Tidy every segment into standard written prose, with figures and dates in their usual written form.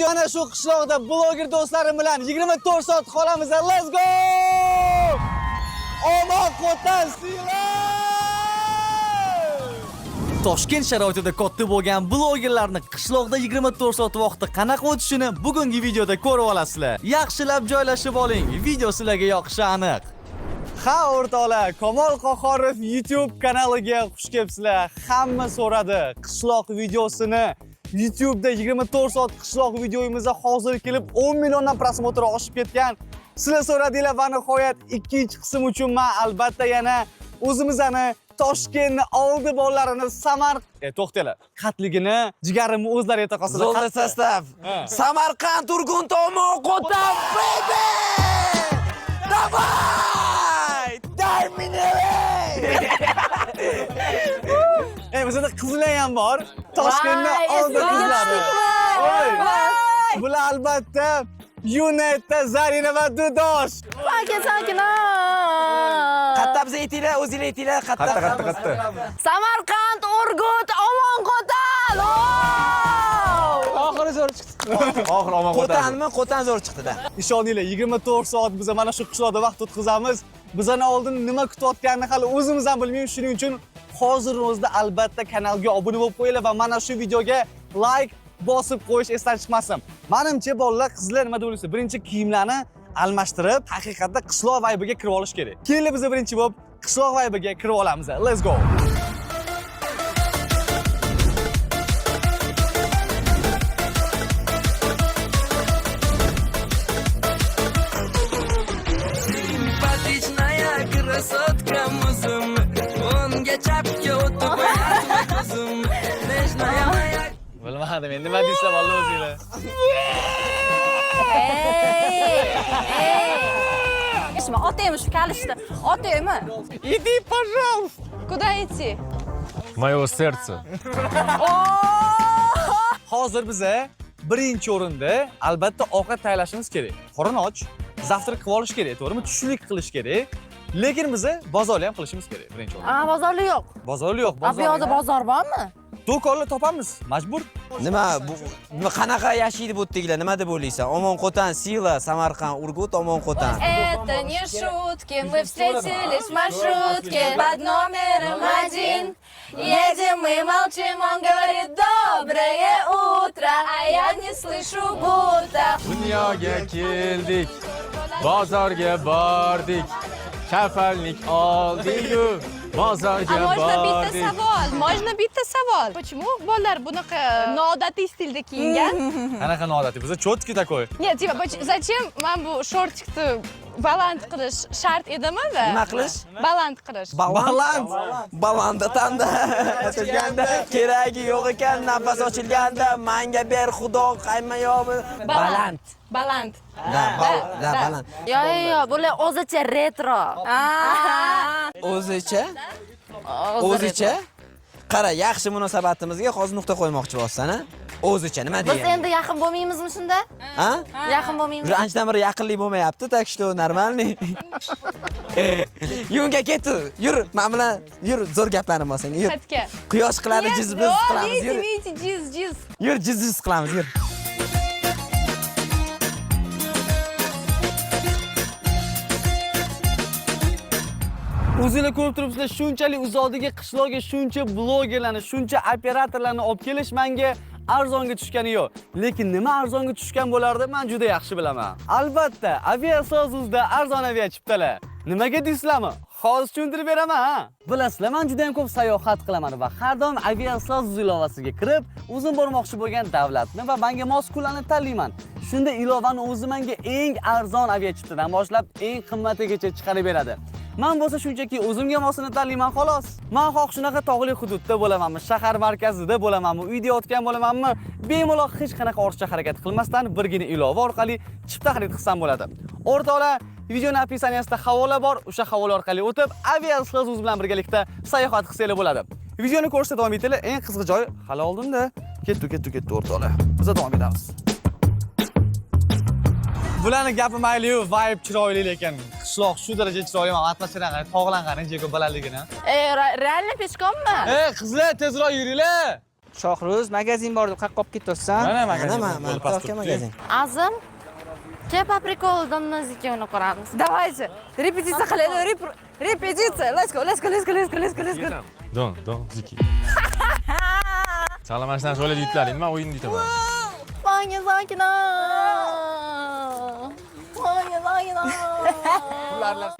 Ana shu qishloqda bloger do'stlarim bilan 24 soat qolamiz. Let's go! Omon qo'tan sizlar! Toshkent sharoitida katta bo'lgan blogerlarni qishloqda 24 soat vaqti qanaqa o'tishini bugungi videoda ko'rib olasizlar. Yaxshilab joylashib oling. Video sizlarga yoqishi aniq. Ha o'rtoqlar, Kamol Qohorov YouTube kanaliga xush kelibsizlar. Hamma so'radi qishloq videosini. YouTube'da 24 soat qishloq videoyimizda hozir kelib 10 milliondan просмотр oshib ketgan. Sizlar so'radinglar va nihoyat ikkinchi qism uchun men albatta yana o'zimizni Toshkentni oldi bolalarini Samar to'xtanglar. Qatligini jigarimni o'zlari ayta qolsinlar. Золото состав. Ha. Samarqand, Urgut, Omon, Qo'tan, baby! Давай! Дай мне! Bizda qizlar ham bor. Toshkentni Voy, oldi esimga qizlari. tushdikmi? Oy. Bular albatta Yunetda Zarina va Dudosh. Sakin sakin. Qatta biza aytinglar, o'zinglar aytinglar, qatta. Qatta, qatta, qatta. Samarqand, Urgut, Omon Qo'tan. Oxiri zo'r chiqdi. Oxiri omon qo'tan. Qo'tanmi? Qo'tan zo'r chiqdi-da. Ishoninglar, 24 soat biz mana shu qishloqda vaqt o'tkazamiz. Bizani oldin nima kutayotganini hali o'zimiz ham bilmaymiz. Shuning uchun hozir o'zida albatta kanalga obuna bo'lib qo'yinglar va mana shu videoga like bosib qo'yish esdan chiqmasin. Menimcha bolalar, qizlar nima deb o'ylaysiz? Birinchi kiyimlarni almashtirib, haqiqatda qishloq vaybiga kirib olish kerak. Kelinglar biz birinchi bo'lib qishloq vaybiga kirib olamiz. Let's go. Симпатичная красотка muzim O'ngga chapga o'tib qo'yarmi ko'zim Нежная моя Bilmadim endi nima deysizlar vallahi o'zinglar. Eshma, otaymi shu kalishni? Otaymi? Иди, пожалуйста. Куда идти? Моего сердца. Hozir biza birinchi o'rinda albatta ovqat tayyorlashimiz kerak. Qorin och, завтрак qilib olish kerak, to'g'rimi? Tushlik qilish kerak. Lekin biza bozorlik ham qilishimiz kerak birinchi o'rinda. A, bozorli yo'q. Bozorlik yo'q, A, bu yoqda bozor. bozor bormi? Do'konlar topamiz, majbur. Nima bu nima qanaqa yashaydi bu yerdagilar? Nima deb o'ylaysan? Omon Qo'tan, Sila, Samarqand, Urgut, Omon Qo'tan. Это не шутки, мы встретились в маршрутке под номером один. Едем мы молчим, он говорит доброе утро, а я не слышу будто. Dunyoga keldik. Bozorga bordik. Kafanlik oldik-u. Bozorga А можно bitta bordik. savol? Можно bitta savol? Почему bolalar bunaqa noodatiy stilda kiyingan? Qanaqa noodatiy? Biza чёткий такой. Нет, типа, зачем man bu shortikni baland qilish shart edimi? Nima qilish? Baland qilish. Baland. Balanda tanda ochilganda keragi yo'q ekan, nafas ochilganda manga ber xudo qayma yo'q. Baland. Baland. Da, da, baland. Yo, yo, yo, bular o'zicha retro. O'zicha? O'zicha? Qara, yaxshi munosabatimizga hozir nuqta qo'ymoqchi bo'lsan, a? O'zicha nima Biz degan? endi yaqin bo'lmaymizmi shunda? Ha? Yaqin bo'lmaymiz. Уже anchadan beri yaqinlik bo'lmayapti, так что нормальный. Yunga ketdi. Yur, men bilan yur, zo'r gaplarim bor senga. Yur. Qayerga? Quyosh qiladi, jiz biz qilamiz. Yur. Видите, jiz, jiz. Yur, jiz jiz qilamiz, yur. O'zinglar ko'rib turibsizlar, shunchalik uzoqdagi qishloqga shuncha blogerlarni, shuncha operatorlarni olib kelish menga arzonga tushgani yo'q. Lekin nima arzonga tushgan bo'lardi, men juda yaxshi bilaman. Albatta, Aviasozuzda arzon avia chiptalar. Nimaga deysizlarmi? Hozir tushuntirib beraman, ha. Bilasizlar, men juda ham ko'p sayohat qilaman va har doim Aviasozuz ilovasiga kirib, o'zim bormoqchi bo'lgan davlatni va menga mos kunlarni tanlayman. Shunda ilovani o'zi menga eng arzon avia chiptadan boshlab eng qimmatigacha chiqarib beradi. Men bo'lsa shunchaki o'zimga mosini tanlayman xolos. Men xoh shunaqa tog'li hududda bo'lamanmi, shahar markazida bo'lamanmi, uyda yotgan bo'lamanmi, bemalol hech qanaqa ortiqcha harakat qilmasdan birgina ilova orqali chipta xarid qilsam bo'ladi. O'rtoqlar, videoni описание sida havola bor, o'sha havola orqali o'tib, Aviasozuz bilan birgalikda sayohat qilsanglar bo'ladi. Videoni ko'rishda davom etinglar. Eng qiziq joyi hali oldinda. Ketdi, ketdi, ketdi o'rtoqlar. Biz davom etamiz. Bularni gapi mayli-yu, vibe chiroyli lekin qishloq shu daraja chiroyli, mana atmosfera qarang, tog'lar qarang, jeko balandligini. E, реально пешком mi? Ey qizlar, tezroq yuringlar. Shohruz, magazin bor deb qayerqa olib ketyapsan? Mana Mana magazin. mana aka magazin. Azim, ke по приколу Домнозикini ko'ramiz. Давайте, repetitsiya qilaylik, repetitsiya. Let's go, let's go, let's go, let's go, let's go, let's go. Don, don, ziki. Sağlam mana shu narsa o'ylab yutlaring, man o'yinni yutaman. Vanya Zakina. Vanya Zakina.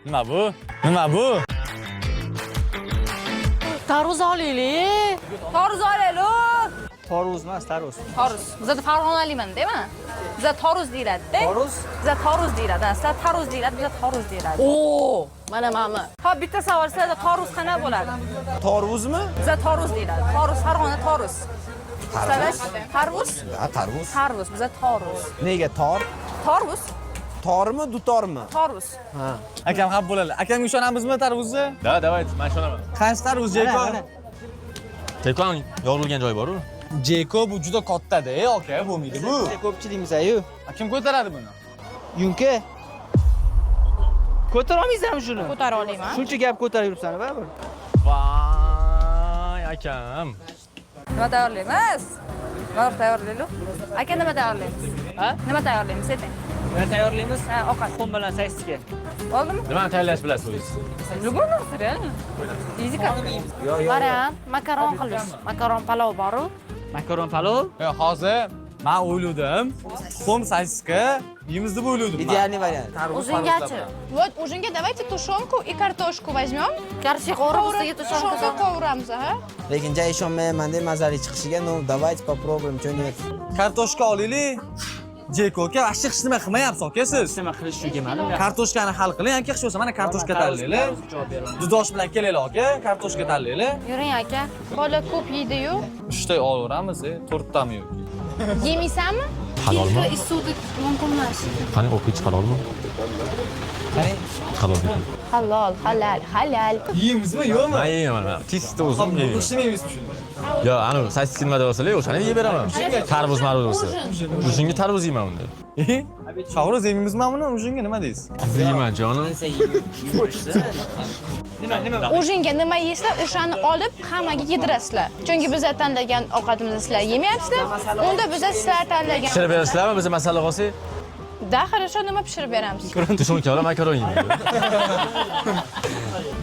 Nima bu? Nima bu? Tarvuz olaylik. Toruz olaylik. Toruz emas, tarvuz. Toruz. Bizada farg'onalikman, deymi? Bizada toruz deyiladi-da. Toruz? Bizada toruz deyiladi. Ha, sizlar tarvuz deyiladi, bizada toruz deyiladi. Oo, mana mana. Hop, bitta savol, sizlarda toruz qanaqa bo'ladi? Torvuzmi? Bizada toruz deyiladi. Toruz, Farg'ona toruz. Sizlarda tarvuz? Ha, tarvuz. Tarvuz, bizada toruz. Nega tor? Toruz, Tormi, dutormi? toruz. Akam xafa bo'ladi. Akamga ishonamizmi tarvuzni? Да, давайте, man ishonaman. Qaysi tarvuz, Jeko? Telefon yorilgan joyi bor-u. Jeko bu juda katta-da, aka, bo'lmaydi bu. Ko'pchiligimiz-ku. Kim ko'taradi buni? Yunka. Ko'tara olmaysanmi shuni? Ko'tara olaman. Shuncha gap ko'tarib yuribsan baribir. Voy, akam. Nima tayyorlaymiz? Nima tayyorlaylik? Aka, nima tayyorlaymiz? Ha? Nima tayyorlaymiz, ayting. Nima tayyorlaymiz? Ha, ovqat. Tuxum bilan sosiska. Bo'ldimi? Nimani tayyorlash bilasiz o'zingiz? Любой narsa, реально. Easy как. Variant makaron qilish. Makaron palov bor-u. Makaron palov. Hozir men o'yladim, tuxum sosiska yeymiz deb o'yladim. Идеальный variant. Ужин gachi? Вот ужин ga давайте тушенку и картошку возьмем. Kartoshka qovurib, ustiga Тушенка тушенка. qovuramiz, ha? Lekin ja ishonmayman deb mazali chiqishiga, ну давайте попробуем, что нет. Kartoshka olaylik. Jeko aka, вообще hech nima qilmayapsiz aka siz. Nima qilish shu kelmadim. Kartoshkani hal qiling, aka, hech bo'lmasa mana kartoshka tanlaylik. Javob beraman. Dudosh bilan kelaylik aka, kartoshka tanlaylik. Yuring aka. Bola ko'p yeydi-yu. Uchta olaveramiz, to'rttami yoki? Yemaysanmi? Halolmi? Issiqda mumkin emas. Qani o'qich halolmi? Qarang. Halol. Halol, halal, halal. Yeymizmi, yo'qmi? Man yeyman, man. Чисто o'zim yeyman. Ishlamaymiz shuni. Yo, anavi sosiska nima bo'lsa, o'shani yeb beraman. Tarvuz marvuz bo'lsa. Ужин ga tarvuz yeyman unda. Shohruz, yemaymizmi buni? Ужин ga nima deysiz? Yeyman jonim. Nima, nima? Ужин ga nima yeysizlar, o'shani olib hammaga yedirasizlar. Chunki biz tanlagan ovqatimizni sizlar yemayapsizlar. Unda biz sizlar tanlagan. Pishirib berasizlarmi biza masala qolsak? Да, хорошо, nima pishirib beramiz? Тушёнка bilan makaron yeyman.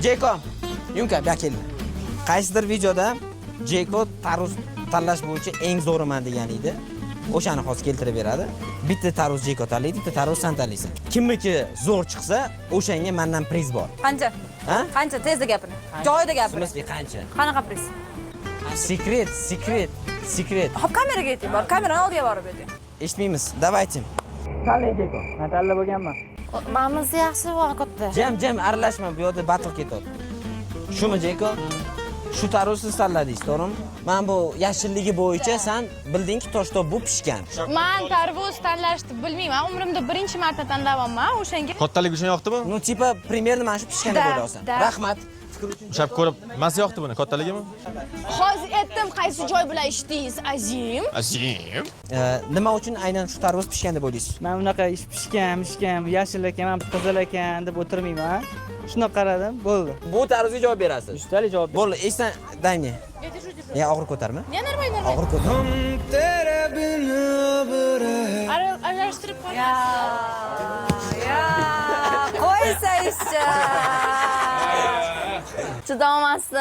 Jeko, Yunka, bu yoqqa keldi. Qaysidir videoda Jeko tarvuz tanlash bo'yicha eng zo'riman degan edi. O'shani hozir keltirib beradi. Bitta tarvuz Jeko tanlaydi, bitta tarvuz san tanlaysan. Kimniki zo'r chiqsa, o'shanga mendan priz bor. Qancha? Ha? Qancha? Tezda gapiring. Joyida gapiring. В смысле qancha? Qanaqa priz? Секрет, секрет, секрет. Hop, kameraga ayting, bor. Kamerani oldiga borib ayting. Eshitmaymiz. Давайте. Tanlang Jeko. Men tanlab bo'lganman. Manimiz yaxshi va katta. Jam, jam aralashma, bu yerda battle ketyapti. Shumi Jeko? Shu tarvuz siz tanladingiz, to'g'rimi? Men bu yashilligi bo'yicha san bildingki, toshto bu pishgan. Man tarvuz tanlashni bilmayman. Umrimda birinchi marta tanlayapman o'shanga. Kattaligi uchun yoqdimi? Ну, типа, примерно mana shu pishgan deb Да, o'ylayapsan. да. Rahmat. Ushlab ko'rib, nimasi yoqdi buni? Kattaligimi? Hozir aytdim, qaysi joy bilan eshitdingiz, Azim? Azim. Nima uchun aynan shu tarvuz pishgan deb o'ylaysiz? Men unaqa ish pishgan, pishgan, yashil ekan, man qizil ekan deb o'tirmayman. Shundoq qaradim, bo'ldi. Bu tarvuzga javob berasiz. Yuztalik javob. Bo'ldi, esdan дай мне. Ya og'ir ko'tarma. Не, нормально, нормально. Og'ir ko'tar. Aralashtirib qo'y. Ya, ya, qo'ysangizchi. Chidolmasdim.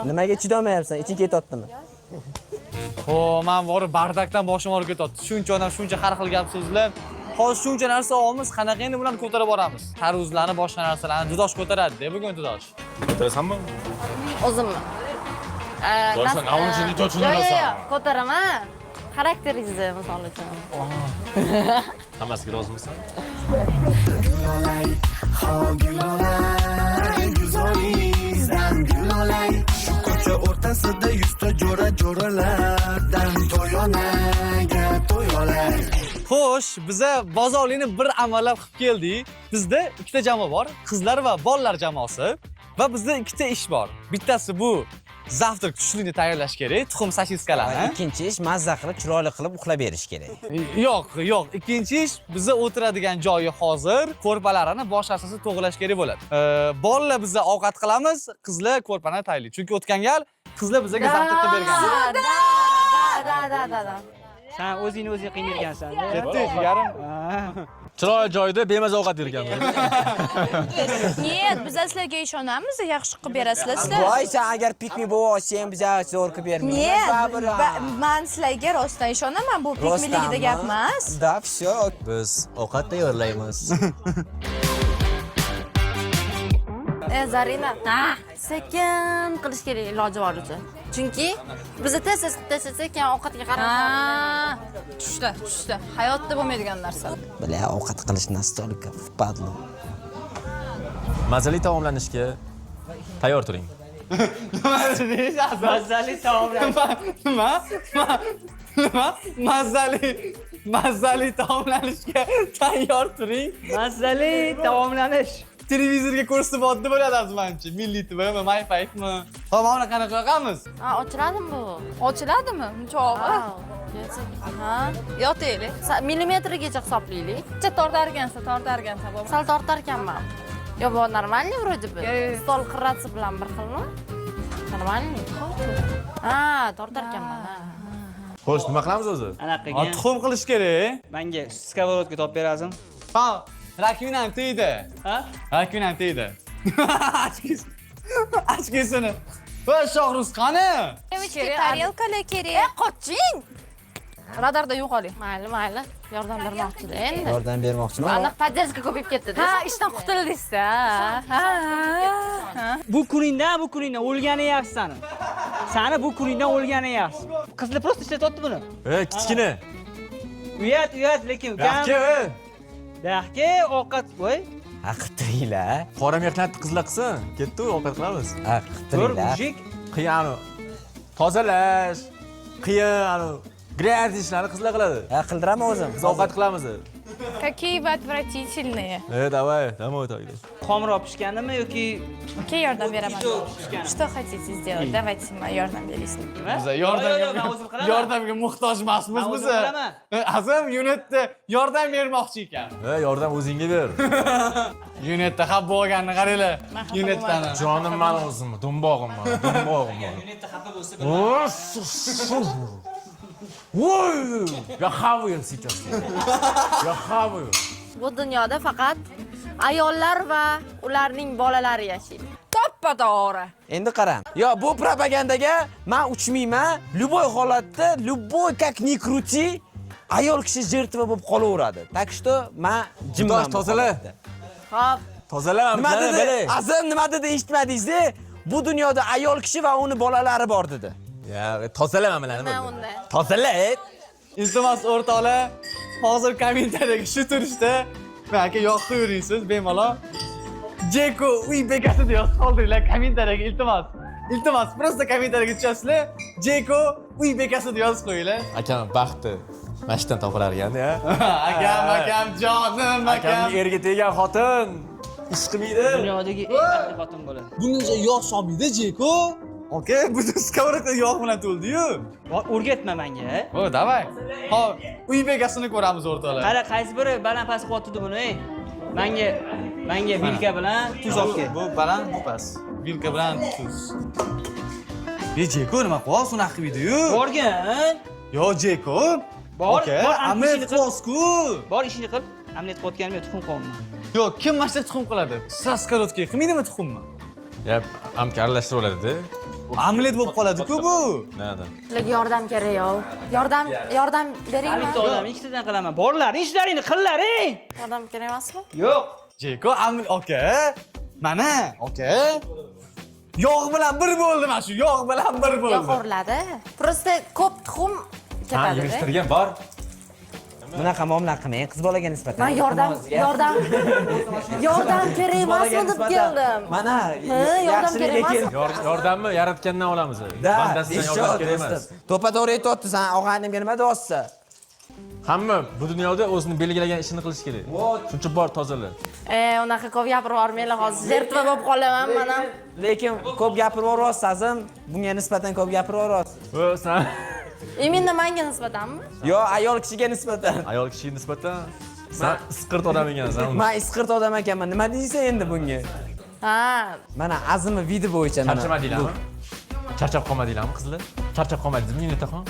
Nimaga chidolmayapsan? Iching ketyaptimi? Ho, man borib бардак dan boshim og'rib ketyapti. Shuncha odam, shuncha har xil gap so'zlar. Hozir shuncha narsa olamiz, qanaqa endi bularni ko'tarib boramiz? Tarvuzlarni, boshqa narsalarni Dudosh ko'taradi-da bugun Dudosh. Ko'tarasanmi? O'zimmi? Boysan, namunchini to'chini Yo'q, yo'q, olasan. yo'q, ko'taraman. Xarakteringizni misol uchun. Hammasiga rozimisan? Shu ko'cha o'rtasida yuzta jo'ra jo'ralardan to'yonaga to'y olay. Xo'sh, biza bozorlikni bir amallab qilib keldik. Bizda ikkita jamoa bor, qizlar va bolalar jamoasi va bizda ikkita ish bor. Bittasi bu завтрак, tushlikni tayyorlash kerak, tuxum sosiskalarni. Ikkinchi ish mazza qilib, chiroyli qilib uxlab berish kerak. Yo'q, yo'q. Ikkinchi ish biza o'tiradigan joyi hozir ko'rpalarini bosh narsasi to'g'rilash kerak bo'ladi. Bolalar biza ovqat qilamiz, qizlar ko'rpani tayyorlaydi. Chunki o'tgan gal Qizlar bizga zabt qilib bergan. Да, да, да, да. Sen o'zingni o'zing qiynayotgansan. Ketdi jigarim. Chiroyli joyda bemaza ovqat yerganman. Нет, biz sizlarga ishonamiz, yaxshi qilib berasizlar sizlar. Voy, sen agar pick me bo'lib olsang, biz zo'r qilib bermaymiz. Нет, Baribir, man sizlarga rostdan ishonaman, bu pick meligida gap emas. Да, всё. Biz ovqat tayyorlaymiz. Zarina, sekin qilish kerak iloji boricha. Chunki biza tez tez qilib tashlasak, keyin ovqatga qarab Tushdi, tushdi. Hayotda bo'lmaydigan narsa. Бля, ovqat qilish настолько впадло. Mazali taomlanishga tayyor turing. Mazali taomlar. Nima? Nima? Mazali taomlanishga tayyor turing. Mazali taomlanish. Televizorga ko'rsatyapti bo'ladi hozir manimcha. Milliy TVmi, My Five'mi? Hop, mana buni qanaqa yoqamiz? Ha, ochiladimi bu? Ochiladimi? Buncha og'ir. Ha. Yotaylik. Millimetrigacha hisoblaylik. Bitta tortar ekansan, tortar ekansan. Sal tortar ekanman. Yo, bu нормальный вроде бы. Yo. Stol qirrasi bilan bir xilmi? Нормальный. Ha, tortar ekanman. Ha. Xo'sh, nima qilamiz o'zi? Anaqaga. Tuxum qilish kerak. Menga сковородка topib berasizmi? Ha, rakvina ham tegdi. Ha? Rakvina ham tegdi. Ochkisini. Va Shohruz qani? Tarelkalar kerak. Qoching. Radarda yo'qoling. Mayli, mayli. Yordam bermoqchida endi. Yordam bermoqchiman. Aniq поддержка ko'payib ketdi. Ha, ishdan qutildingiz-da. Ha. Bu kuningdan, bu kuningdan o'lgani yaxshi sani. Sani bu kuningdan o'lgani yaxshi. Qizlar просто ishlatyapti buni. Kichkina. Uyat, uyat, lekin ukam. Yaxki, Dahki ovqat, voy. Ha, qiltiringlar. Qora mehnatni qizlar qilsin. Ketdi, ovqat qilamiz. Ha, Ko'r qiltiringlar. mujik. Qiyin, tozalash, qiyin, грязь ishlarni qizlar qiladi. Ha, qildiraman o'zim. Biz ovqat qilamiz. Какие вы отвратительные. Давай, домой тогда. Xomroq pishganimi yoki Okey, yordam beraman. pishganimi? Что хотите сделать? Давайте man yordam beraysiz. Biza Yo'q, men o'zim qilaman. yordamga muhtoj emasmiz Men o'zim biza. qilaman. Azim Yunetda yordam bermoqchi ekan. Yordam o'zingga ber. Yunetda xafa bo'lganini qaranglar. Yunetdani. Jonim mani o'zim, dumbog'im mani, dumbog'im mani. Yunetda xafa bo'lsa Voy! Я хаваю сейчас. Я хаваю. Bu dunyoda faqat ayollar va ularning bolalari yashaydi. To'ppa to'g'ri. Endi qarang. Yo, bu propagandaga men uchmayman. Любой holatda, любой как ни крути, ayol kishi жертва bo'lib qolaveradi. Так что men jimman. bu Tozala. holatda. Hop. Tozala, Nima dedi? Azim nima dedi eshitmadingiz-da? Bu dunyoda ayol kishi va uni bolalari bor dedi. Ya, tozala mana Nima bularni. unda? Tozala. Iltimos o'rtoqlar, hozir kommentariyga shu turishda aka yoqib yuringsiz bemalol. Jeko uy bekasi deb yozib qoldiringlar kommentariyaga iltimos. Iltimos, просто kommentariyaga tushasizlar. Jeko uy bekasi deb yozib qo'yinglar. Akam baxti mana shu yerdan topilar ekanda, ya. Akam, akam, jonim, akam. Akamning erga tegan xotin ish qilmaydi. Dunyodagi eng baxtli xotin bo'ladi. Buncha yog' solmaydi Jeko. Aka, bu сковородка yog' bilan to'ldi-yu. O'rgatma menga. O, давай. Hop, uy bekasini ko'ramiz o'rtoqlar. Qara, qaysi biri baland past qilyapti buni, ey? Menga vilka bilan tuz olib kel. Bu baland, bu past. Vilka bilan tuz. E, Jeko nima qilyapsiz unaqa qilmaydi-yu. Borgin. Yo, Jeko. Bor, Aka, bor, omlet ishini qil. qilyapsiz-ku. Bor ishini qil. Omlet qilayotganim yo'q, tuxum qilyapman. Yo'q, kim mana shu tuxum qiladi? Сковородка qilmaydimi tuxumni? Ya, amka aralashtirib oladi-da. Omlet bo'lib qoladi-ku bu. Nada. Sizlarga yordam kerak yo'q. Yordam, yordam beringmi? Bitta odam ikkitadan qilaman. Borlaring, ishlaringni qillaring. Yordam kerak emasmi? Yo'q. Jeko, omlet, aka. Mana, aka. Yog' bilan bir bo'ldi mana shu, yog' bilan bir bo'ldi. Yog' qovuriladi. Просто ko'p tuxum Ha, ketadi. yig'ishtirgan bor. Bunaqa muomala qilmang qiz bolaga nisbatan. Man yordam, Iltimos, yordam, yordam kerak Qiz bolaga emasmi deb nisbatan. keldim. Mana, Ha, yordam yaxshilikka kerak kel. Yordamni yaratgandan olamiz. Da, Bandasidan yordam kerak emas. To'ppa to'g'ri aytyapti, san og'aynimga nima deyapsan? Hamma bu dunyoda o'zini belgilagan ishini qilishi kerak. Shuncha bor tozala. Unaqa ko'p gapirib yubormanglar hozir. Жертва bo'lib qolaman man ham. Lekin ko'p gapirib yuboryapsiz, Azim. Bunga nisbatan ko'p gapirib yuboryapsiz. O, san Именно menga nisbatanmi? Yo, ayol kishiga nisbatan. ayol kishiga nisbatan san isqirt odam ekansan. Men isqirt odam ekanman. Nima deysan endi bunga? Ha, Mana Azimni вид i bo'yicha mana. Charchamadinglarmi? Charchab qolmadinglarmi, qizlar? Charchab qolmadingizmi, Yunetaxon?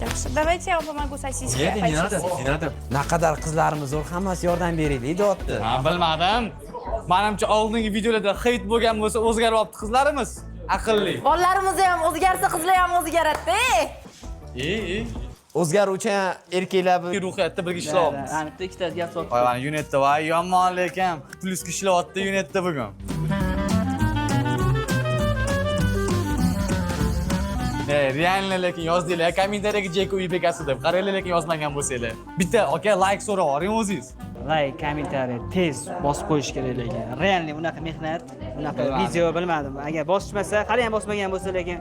Yaxshi, давайте я вам помогу сосиски Нет, не надо, почистить. не надо. Naqadar qizlarimiz zo'r, hammasi yordam beraylik deyapti. Ha, bilmadim. Manimcha oldingi videolarda hate bo'lgan bo'lsa, o'zgaryapti qizlarimiz. Aqlli. Bolalarimiz ham o'zgarsa, qizlar ham o'zgaradi. E, e. O'zgaruvchan erkaklar Ruhiyatda birga ishlayapmiz. Ana bitta ikkitasi gap sotdi. Voy, mana Yunetda voy, yomon lekin plyusga ishlayapti Yunetda bugun. Реально lekin yozdinglar kommentariyaga Jeko uy bekasi deb. Qaranglar, lekin yozmagan bo'lsanglar. Bitta aka like so'rab yuboring o'zingiz. Like, kommentariy tez bosib qo'yish kerak lekin. Реально bunaqa mehnat, bunaqa video bilmadim. Agar bosishmasa, hali ham bosmagan bo'lsa lekin.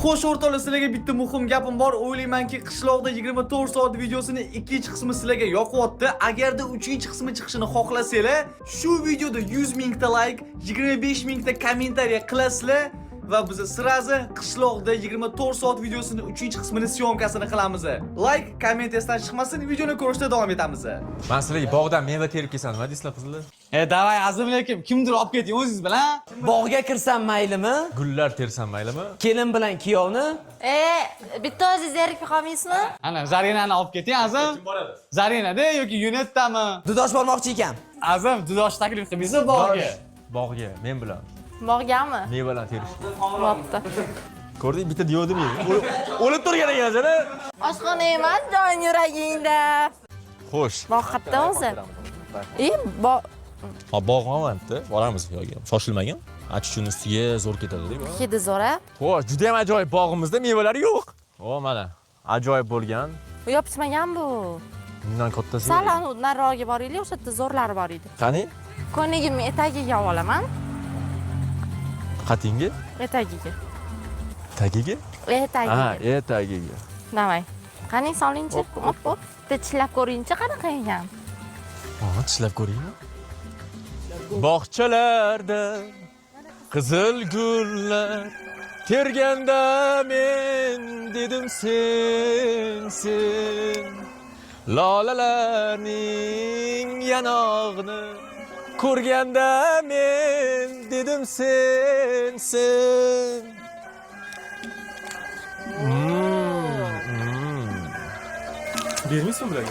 Xo'sh, o'rtoqlar, sizlarga bitta muhim gapim bor. O'ylaymanki, qishloqda 24 soat videosini ikkinchi qismi sizlarga yoqyapti. Agarda uchinchi qismi chiqishini xohlasanglar, shu videoda 100 mingta like, 25 mingta kommentariya qilasizlar va biz сразу qishloqda 24 soat videosini uchinchi qismini съёмка sini qilamiz. Like, komment esdan chiqmasin, videoni ko'rishda davom etamiz. Man sizlarga bog'dan meva terib kelsam nima deysizlar, qizlar? E, давай, Azim, lekin kimdir olib keting o'zingiz bilan. Bog'ga kirsam maylimi? Gullar tersam maylimi? Kelin bilan kuyovni. E, bitta o'zingiz zerikib qolmaysizmi? Ana, Zarinani olib keting, Azim. Zarinada yoki Yunettami? Dudosh bormoqchi ekan. Azim, Dudosh taklif qilmaysiz bog'ga. Bog'ga men bilan Bog'gami? mevalarni terishga. Bo'pti. Ko'rding, bitta degandim. O'lib turgan ekansan, a? Oshxona emas, jon yuragingda. Xo'sh. Bog' qayerda o'zi? E, Ha, bog' olmabdi. Boramiz bu yoqga. Shoshilmagin. Achichuni ustiga zo'r ketadi-da. Hidi zo'r a? Xo'sh, juda ham ajoyib bog'imizda mevalar yo'q. O, mana ajoyib bo'lgan. Bu yopishmagan bu. Bundan kattasi. Sal anu nariroqga boraylik, o'sha yerda zo'rlari bor edi. Qani? Ko'ylagimni etagiga olaman. Qatinga? Etagiga. Tagiga? Etagiga. Ha, etagiga. Давай. Qani solingchi. Hop, hop. Bitta tishlab ko'ringchi qanaqa ekan. Ha, tishlab ko'ringmi? Bog'chalarda qizil gullar terganda men dedim sen, sen lolalarning yanog'ini ko'rganda men dedim sen, sen. Bermaysizmi bularga?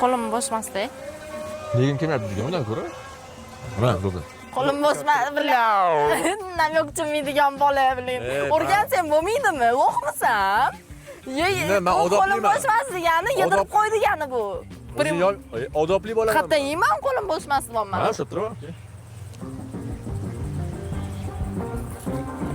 Qo'lim bosmasda. Lekin kelmayapti degan undan ko'ra. Mana bo'ldi. Qo'lim bosmadi bilan. Намёк tushunmaydigan bola bilan. O'rgansang bo'lmaydimi? Lo'qmisan? Ye, Ne, men qo'lim odobliman. bosmas degani yedirib qo'y degani bu. Odobli bo'laman. Qayerdan yeyman qo'lim bosmas deyapman. Ha, o'sha turaman.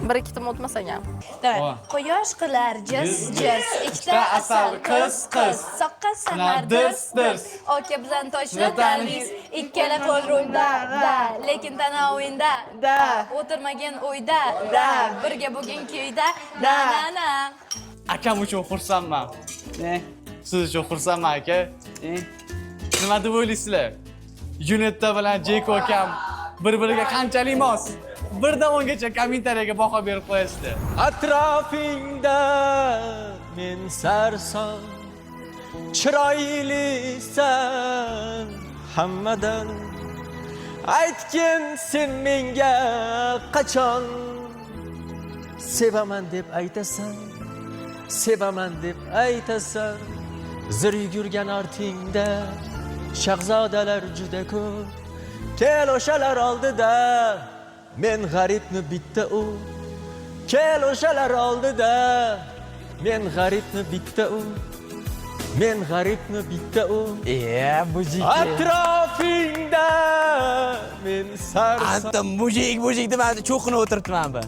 Bir ikki tim o'tmasa ham. Давай. Quyosh qilar jiz jiz, ikkita asal qiz qiz, soqqa sanar dirs dirs. Aka bizani toshni taniysiz, ikkala qo'l rulda, da, lekin tana o'yinda, da, o'tirmagin uyda, da, birga bo'lgin kuyda, da na na. Akam uchun xursandman. Ne? Siz uchun xursandman, aka. Ne? Nima deb o'ylaysizlar? Yunetta bilan Jeko akam bir-biriga qanchalik mos? 1 dan 10gacha kommentariyaga baho berib qo'yasizlar. Atrofingda men sarson, chiroylisan hammadan. Aytgin sen menga qachon sevaman deb aytasan, sevaman deb aytasan. Zir yugurgan ortingda shahzodalar juda ko'p. Kel o'shalar oldida men g'aribni bitta u. Kel o'shalar oldida men g'aribni bitta u. Men g'aribni bitta u. E, мужик. Atrofingda men sarson. Anta мужик, мужик deb mana cho'qinib o'tiribman bu.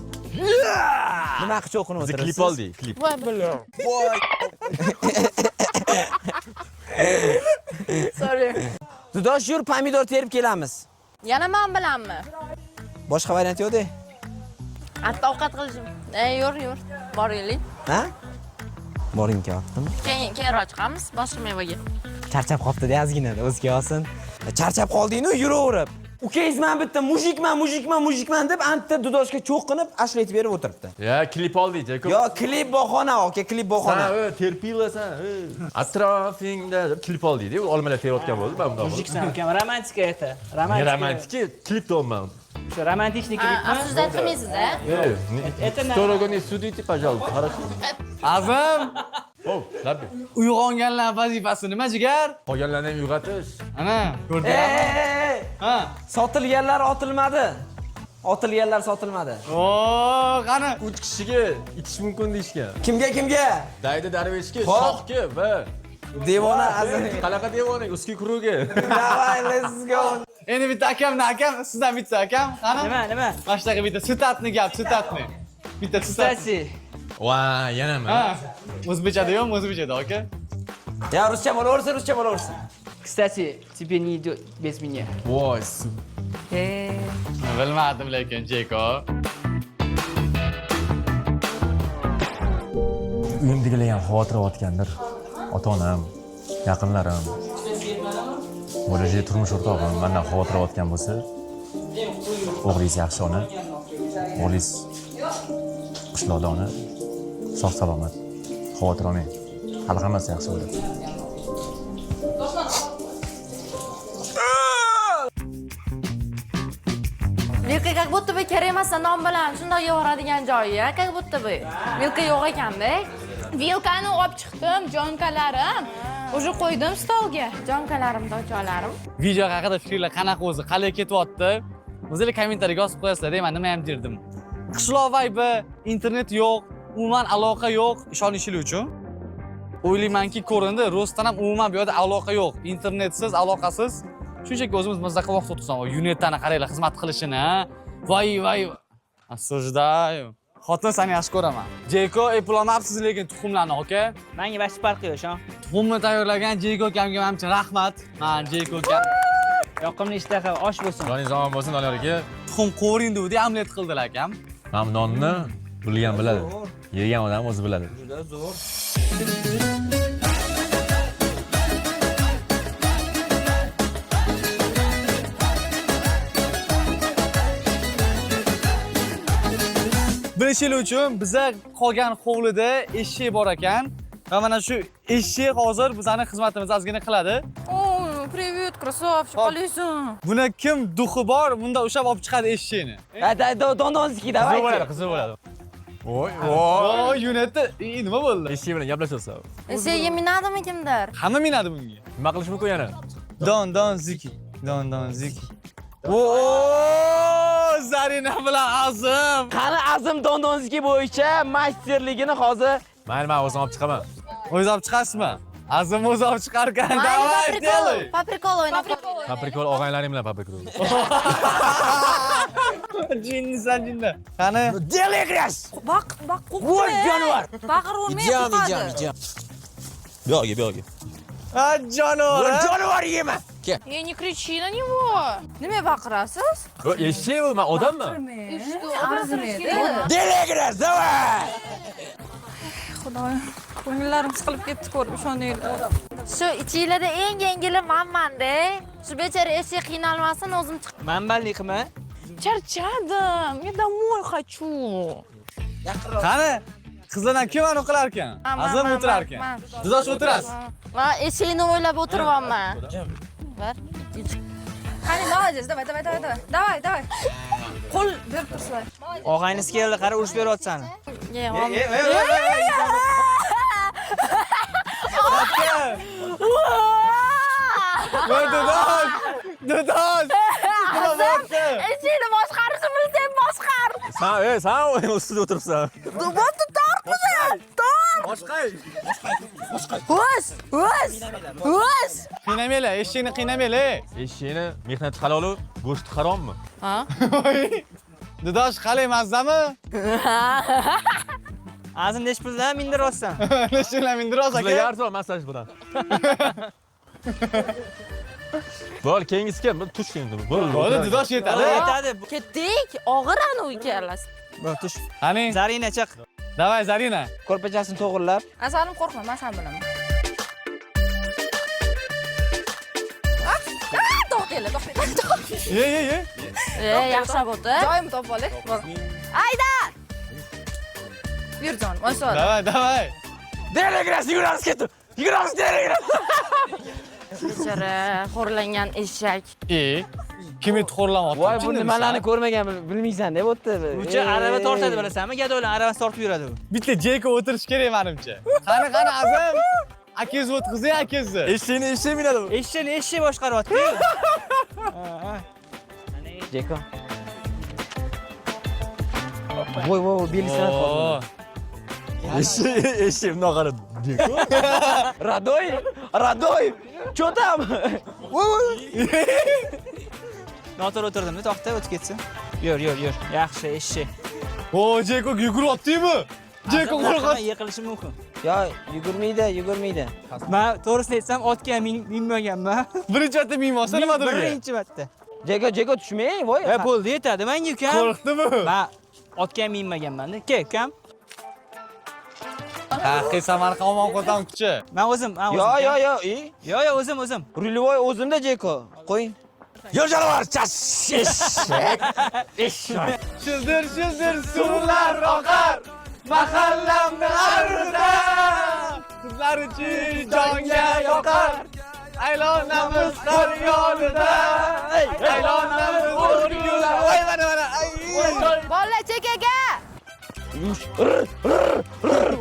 Nima qilib cho'qinib Biz o'tiribsiz? klip oldik, klip. Voy. Sorry. Dudosh, yur, pomidor terib kelamiz. Yana men bilanmi? Boshqa variant yo'q-da. Hatto ovqat qilishim. E, yur, yur. Boraylik. Ha? Boring kelyaptimi? Keyin keyinroq chiqamiz boshqa mevaga. Charchab qolibdi-da ozgina, o'ziga olsin. Charchab qolding-ku yuraverib. Ukangiz man bitta мужик man, мужик man, мужик man deb anta Dudoshga cho'qinib ashula aytib berib o'tiribdi. Ya, klip oldik, Jeko. Yo, klip bahona, aka, klip bahona. San, terpilasan. Atrofingda deb klip oldik, olmalar terayotgan bo'ldi, men bundoq. Мужик san ukam, romantika это. Ne Romantika. romantika, klip deyapman. Shu романтичный klipmi? Обсуждать qilmaysiz, a? Строго не судите, пожалуйста, хорошо? Azim, Hop, labi. uyg'onganlar vazifasi nima, jigar? Qolganlarni ham uyg'otish. Ana, ko'rdinglarmi? Ha. Sotilganlar otilmadi. Otilganlar sotilmadi. O, qani? 3 kishiga itish mumkin deyishgan. Kimga kimga? Daydi Darveshga, Hop. Shohga va Devona Azim. Qanaqa devona? Ustki krugi. Давай, let's go. Endi bitta akamni akam, sizdan bitta akam. Qani? Nima, nima? Mana shunaqa bitta sitatni gap, sitatni. Bitta sitat. Кстати, Va, yanami? Ha. O'zbekchada yo'qmi, o'zbekchada, aka? Ya ruscha bo'laversin, ruscha bo'laversin. Кстати, тебе не идет без меня. Voy, Bilmadim lekin, Jeko. Uyimdagilar ham xavotir olayotgandir. Ota-onam, yaqinlarim, bo'lajak turmush o'rtog'im mandan xavotir olayotgan bo'lsa, o'g'lingiz yaxshi ona, o'g'lingiz qishloqda ona, sog' salomat, xavotir olmang. Hali hammasi yaxshi bo'ladi. Vilka как будто бы kerak emas non bilan shundoq yevoradigan joyi, a, как будто бы. Vilka yo'q ekanda. Vilkani olib chiqdim, jonkalarim. Уже qo'ydim stolga. Jonkalarim, dochalarim. Video haqida fikrlar qanaqa o'zi, qalay ketyapti? O'zinglar kommentariyaga yozib qo'yasizlar, man nima ham derdim. Qishloq vibe, internet yo'q, umuman aloqa yo'q, ishonishlik uchun. O'ylaymanki, ko'rindi, rostdan ham umuman bu yerda aloqa yo'q. Internetsiz, aloqasiz. Shunchaki o'zimiz mazza qilib vaqt o'tkazamiz. Yunetani qaranglar xizmat qilishini, ha? Voy, voy. Осуждаю. Xotin, seni yaxshi ko'raman. Jeko, eplolmabsiz lekin tuxumlarni, aka. Menga вообще farqi yo'q, shon. Tuxumni tayyorlagan Jeko akamga manimcha rahmat. Man Jeko akam Yoqimli ishtaha, osh bo'lsin. Joningiz omon bo'lsin, Doniyor aka. Tuxum qovuring degandi, omlet qildilar akam. Mana bu nonni bilgan biladi. Yegan odam o'zi biladi. Juda zo'r. Bilishingiz uchun biza qolgan hovlida eshak bor ekan va mana shu eshak hozir bizani xizmatimizni ozgina qiladi. О, привет, красавчик, qalaysan? Buni kim дух i bor, bunda ushlab olib chiqadi eshakni. Да, Дон-Донский, Qiziq bo'ladi, давайте. qiziq bo'ladi. Voy, voy. O, yunetdi. Nima bo'ldi? Eshak bilan gaplashasan. Eshagiga minadimi kimdir? Hamma minadi bunga. Nima qilish mumkin yana? Don don ziki. Don don ziki. O, Zarina bilan Azim. Qani Azim Don-Donski bo'yicha masterligini hozir. Mayli, men o'zim olib chiqaman. O'zi olib chiqasizmi? Azim o'zi olib chiqarkan. Mayli, Давай, по приколу, делай. по приколу o'ynab По приколу og'aynilaring bilan по приколу. Jinnisan, jinni. Qani? Делай грязь! Baq, baq, qo'rqma. Voy, jonivor! Baqiravermay Идем, qo'rqadi. идем, идем. Bu yoqga, bu yoqga. Ha, jonivor. Voy, Ha? jonivor yema. Kel. E, не кричи на него. Nima baqirasiz? Eshak bu, men odamman. И что? Arzimaydi. Делай грязь, давай! Xudoyim, ko'ngillarim siqilib ketdi ko'rib, ishoninglar. Shu ichinglarda eng yengili manman-da. Shu bechora eshak qiynalmasin, o'zim chiqib. Manballik qilma. Charchadim. Я домой хочу. Qani? Qizlardan kim anu qilar ekan? Azim o'tirar ekan. Didosh o'tirasiz. Man eshakni o'ylab o'tiryapman. Bir, ikki, uch. Qani, молодец, давай, давай, давай, давай. Давай, давай. Qo'l berib tursinlar. Og'aynisi keldi, qara urush beryapti sani. Ye, hom- Voy, Didosh! Didosh! Nima bo'pti? Eshakni boshqarishni bilsang boshqar. Sen, ey, sen ustida o'tiribsan. Bo'pti, tort bizni. Tort. O'z, o'z, o'z. Qiynamanglar, eshakni qiynamanglar. Eshakni mehnati halolu, go'shti harommi? Ha? Didosh, qalay, mazzami? Azim nechi puldan mindiryapsan? Nechta mindiroz Sizlarga aka? arzon massaj bilan. Bo'l, keyingisi kim? Tush endi. Bo'l. Bo'ldi, Didosh yetadi. Yetadi. Ketdik. Og'ir anu ikkalasi. Bo'l, tush. Qani? Zarina chiq. Давай, Zarina. Ko'rpachasini to'g'irlab. Asalim, qo'rqma, men san bilaman. Ah, to'xtanglar, to'xtanglar. Ye, ye, ye. E, yaxshilab o'tir. Joyimni topib olay. Ayda! Yur jonim, oson. Давай, давай. Делай грязь, yuguramiz ketdi. Yuguramiz, делай грязь. Bechora xo'rlangan eshak. E. Kim to'g'rilamoqchi? Voy, bu nimalarni ko'rmagan bilmaysan deb o'tdi. Ucha arava tortadi bilasanmi? Gadolar aravasi tortib yuradi u. Bitta Jeko o'tirish kerak menimcha. Qani, qani Azim. Akangizni o'tkazing, akangizni. Eshakni eshak minadi. Eshakni eshak boshqaryapti. Jeko. Voy, voy, beli sinadi hozir. Eshak, eshak bundoq qaradi. Jeko. Radoy, Radoy, чё там? Voy, voy. Noto'g'ri o'tirdimda, to'xta, o'tib ketsin. Yur, yur, yur. Yaxshi, eshak. O, Jeko yuguryapti-mi? Jeko qo'rqadi. Yiqilishi mumkin. Yo, yugurmaydi, yugurmaydi. Men to'g'risini aytsam, otga minmaganman. Birinchi marta minmoqsa nimadir? Birinchi marta. Jeko, Jeko tushmang, voy. E, bo'ldi, yetadi menga ukam. Qo'rqdimi? Men otga minmaganman-da. Kel, ukam. Haqiqiy Samarqand omon qo'tam kuchi. Men o'zim, men o'zim. Yo, yo, yo, i. Yo, yo, o'zim, o'zim. Rulivoy o'zimda Jeko. Qo'ying. Yur jonivor, chas, eshak. Eshak. Shildir, shildir suvlar oqar. Mahallamni arida. Qizlar uchun jonga yoqar. Aylanamiz har yonida. Aylanamiz o'rgula. Voy, mana, mana. Ay. Bolalar chekaga.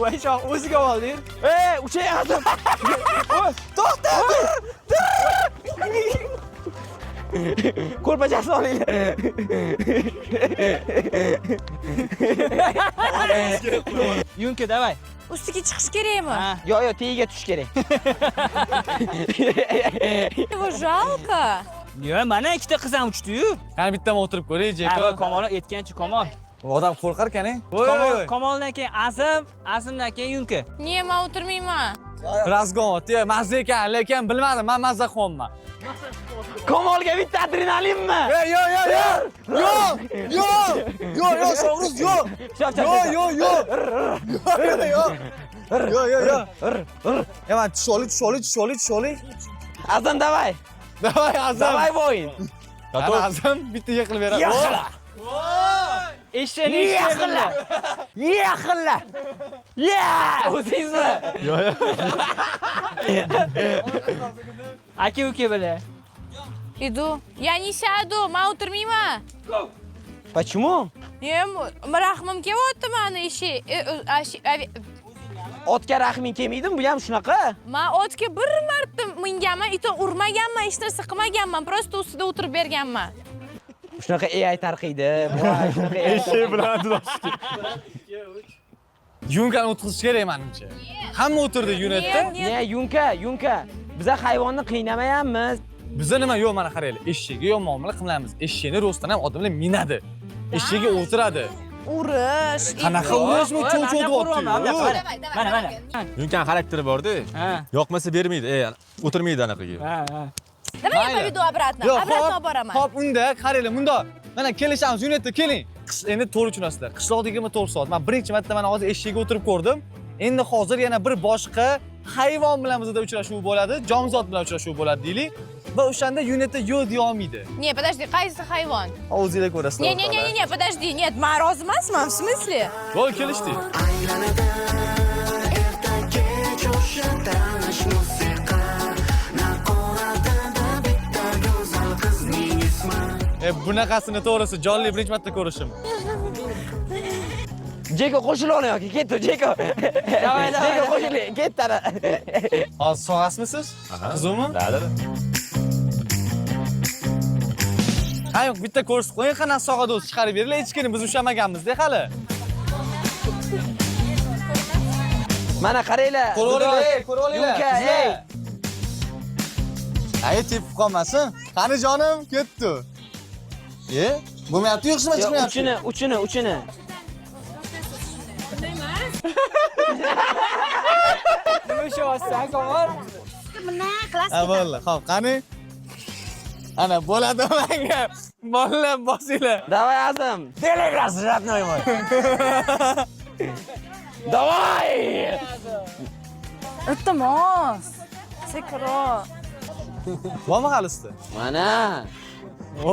Voy, shoh o'ziga oldi. Ey, uchayaptim. To'xta! Ko'rpachasini olinglar. Yunka, davay. Ustiga chiqish kerakmi? Yo, yo, tagiga tushish kerak. Его жалко. Yo, mana ikkita qiz ham uchdi-yu. Qani bittama o'tirib ko'ray, Jeko. Ha, Kamol aytgancha Kamol. Odam qo'rqar ekan-e. Kamoldan keyin Azim, Azimdan keyin Yunka. Ne, men o'tirmayman. Razgon otdi, mazza ekan, lekin bilmadim, men mazza qilyapman. Kamolga bitta adrenalinmi? Yo, yo, yo, yo. Yo, yo, yo, yo, Shohruz, yo. Yo, yo, yo. Yo, yo. Yo, yo, yo. Ya, man tush oling, tush oling, tush oling, tush oling. Azim, davay. Davay, Azim. Davay, voyin. Qani Azim bitta yiqilib beradi. Yaqinla. Eshakni Yaqinla. Yaqinla. Ya, o'zingizmi? Yo, yo. Aka uka bilan. Иду. Я не сяду, men o'tirmayman. Почему? Nem, rahmim kelyapti mani eshak. Otga rahming kelmaydimi? Bu ham shunaqa. Men otga bir marta minganman, ito urmaganman, hech narsa qilmaganman, просто ustida o'tirib berganman. Shunaqa AI tarqiydi. Voy, shunaqa AI. Eshak bilan adashdi. Yunkani o'tkazish kerak menimcha. Hamma o'tirdi yunetda. Ne, Yunka, Yunka. Biza hayvonni qiynamayapmiz. Biza nima yo'q, mana qaranglar, eshakka yo'q muomala qilmaymiz. Eshakni rostdan ham odamlar minadi. Eshakka o'tiradi. Urish. Qanaqa urish bu cho'ch o'tyapti. Mana, mana. Yunkani xarakteri bor-da. Yoqmasa bermaydi, o'tirmaydi anaqaga. Ha, ha. Давай я поведу обратно. Обратно olib boraman. Xo'p, unda qaranglar, bundoq. Mana kelishamiz, yunetda keling. Qish endi to'g'ri tushunasizlar. Qishloqda 24 soat. Men birinchi marta mana hozir eshakka o'tirib ko'rdim. Endi hozir yana bir boshqa hayvon bilan bizda uchrashuv bo'ladi, jonzot bilan uchrashuv bo'ladi deylik. Va o'shanda yunetda yo'q deya olmaydi. Не, подожди, qaysi hayvon? O'zinglar ko'rasizlar. Не, не, не, не, не, подожди, нет, men rozi emasman, в смысле? Bo'ldi, kelishdik. Erta kech o'sha tanish musiqa naqoratida bitta go'zal qizning ismi. Bunaqasini to'g'risi jonli birinchi marta ko'rishim. Jeko qo'shila oling yoki ketdi Jeko. Davay, davay. Jeko qo'shiling, ketdi ana. Hozir sog'asmisiz? Qizumi? Da, da. Ha, yo'q, bitta ko'rsatib qo'ying, qanaqa sog'adi o'zi chiqarib beringlar, hech kimni biz ushlamaganmiz-da hali. Mana qaranglar. Ko'rib olinglar, ko'rib olinglar. Yunka, ey. Ay, tepib qolmasin. Qani jonim, ketdi. E, bo'lmayapti, yo'qmi, chiqmayapti? Uchini, uchini, uchini. Nima ishlayapsan, Kamol? Ha, bo'ldi. Xo'p, qani? Ana, bo'ladi menga. Bolalar, bosinglar. Давай, Azim. Делеграс, родной мой. Давай! Iltimos. Sekinroq. Bormi hali usti? Mana. O,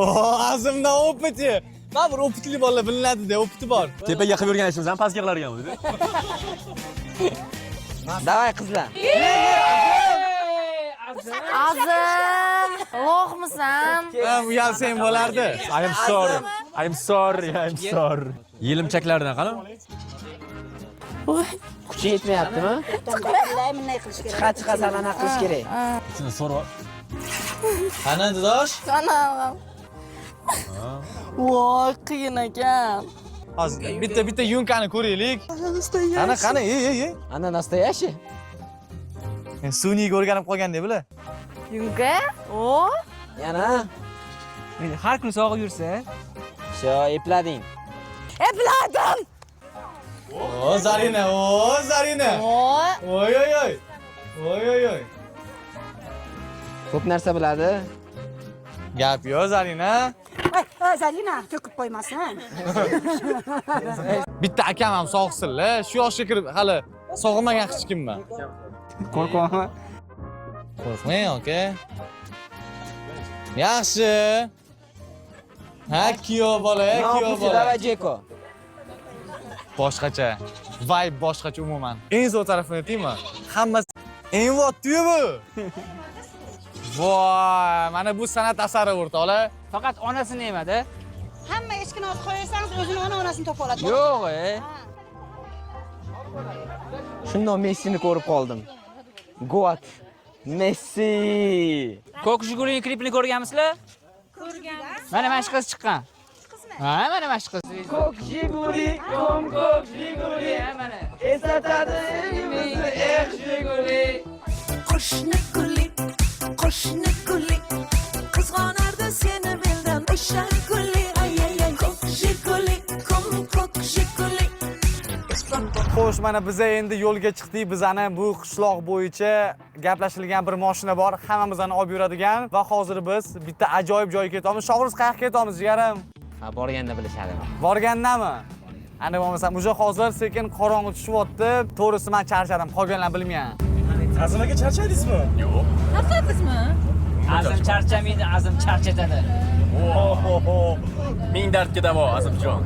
Azimdan opiti. Mana bir opitli bolalar bilinadi-da, opiti bor. Tepaga qilib yurgan ishimiz ham pastga qilar ekanmiz. Давай, qizlar. Azim, Lo'qmisan? Uyalsang bo'lardi. I'm sorry. I'm sorry. I'm sorry. Yelimchaklardan qani? Kuchi yetmayaptimi? Chiqa chiqa san anaqa qilish kerak. Shuni so'rab. Qani Dudosh? Ana. Voy, qiyin ekan. Hozir bitta bitta yunkani ko'raylik. Qani, qani, ey, ey, ey. Ana настоящий? Suniyga o'rganib qolgandek bular. Yunka? O? Yana. Endi har kuni sog'ib yursa, Sho, eplading. Epladim. O, Zarina, o, Zarina. O? Oy, oy, oy. Oy, oy, oy. Ko'p narsa biladi. Gap yo'q, Zarina. Zarina to'kib qo'ymasin. Bitta akam ham sog'sinlar. Shu yoshga kirib hali sog'inmagan hech kimman. qo'rqyapman. Qo'rqmang, aka. Yaxshi. Ha, kuyov bola, kuyov bola. Давай, Jeko. Boshqacha. Vibe boshqacha umuman. Eng zo'r tarafini aytaymi? Hammasi envyapti-yu bu. Voy, mana bu san'at asari o'rtoqlar. Faqat onasini emadi. Hamma echkini olib qo'ysangiz o'zini ona onasini topib oladi. Yo'q, e. Shundoq Messini ko'rib qoldim. Goat. Messi. Ko'k Jigulining klipini ko'rganmisizlar? Ko'rganmiz. Mana shu qiz chiqqan. Ha, mana shu qiz. Ko'k Jiguli, ko'm ko'k Jiguli. Mana. Eslatadi bizni eh Jiguli. Qo'shni guli, qo'shni guli, qizg'onardi seni mendan o'sha guli, ay ay ay, ko'k jiguli, ko'm ko'k jiguli. Xo'sh, mana biza endi yo'lga chiqdik. Bizani bu qishloq bo'yicha gaplashilgan bir mashina bor, hammamizni olib yuradigan va hozir biz bitta ajoyib joyga ketamiz. Shohruz, qayerga ketamiz, jigarim? Ha, borganda bilishadi. Borgandami? Ana bo'lmasam, уже hozir sekin qorong'i tushyapti. To'g'risi men charchadim, qolganlar bilmagan. Azim aka charchadingizmi? Yo'q. Azim charchamaydi, Azim charchatadi. Ming dardga davo, Azimjon.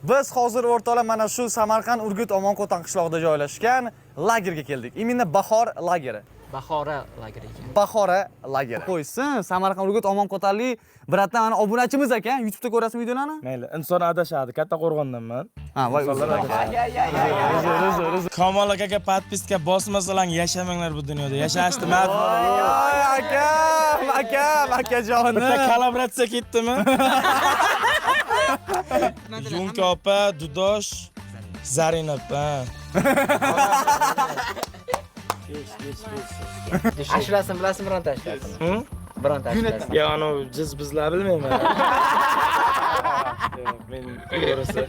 Biz hozir o'rtoqlar mana shu Samarqand Urgut Omonqo'ton qishlog'ida joylashgan lagerga keldik. Именно Bahor lageri. Bahora lageri ekan. Bahora lageri. Qo'ysin, Samarqand Urgut Omonqo'tonlik biratdan mana obunachimiz ekan. YouTube'da ko'rasizmi videolarni? Mayli, inson adashadi. Katta qo'rg'ondanman. Ha, voy uzr. Kamol akaga podpiska bosmasalar yashamanglar bu dunyoda. Yashashni mazmuni yo'q. Voy akam, akam, akajonim. Bitta kollaboratsiya ketdimi? Yunka opa, Dudosh, Zarina opa. Ashulasini bilasizmi bironta ashulasini? Bironta ashulasini. Ya anavi jiz bizlar bilmayman. Yo'q, men to'g'risi.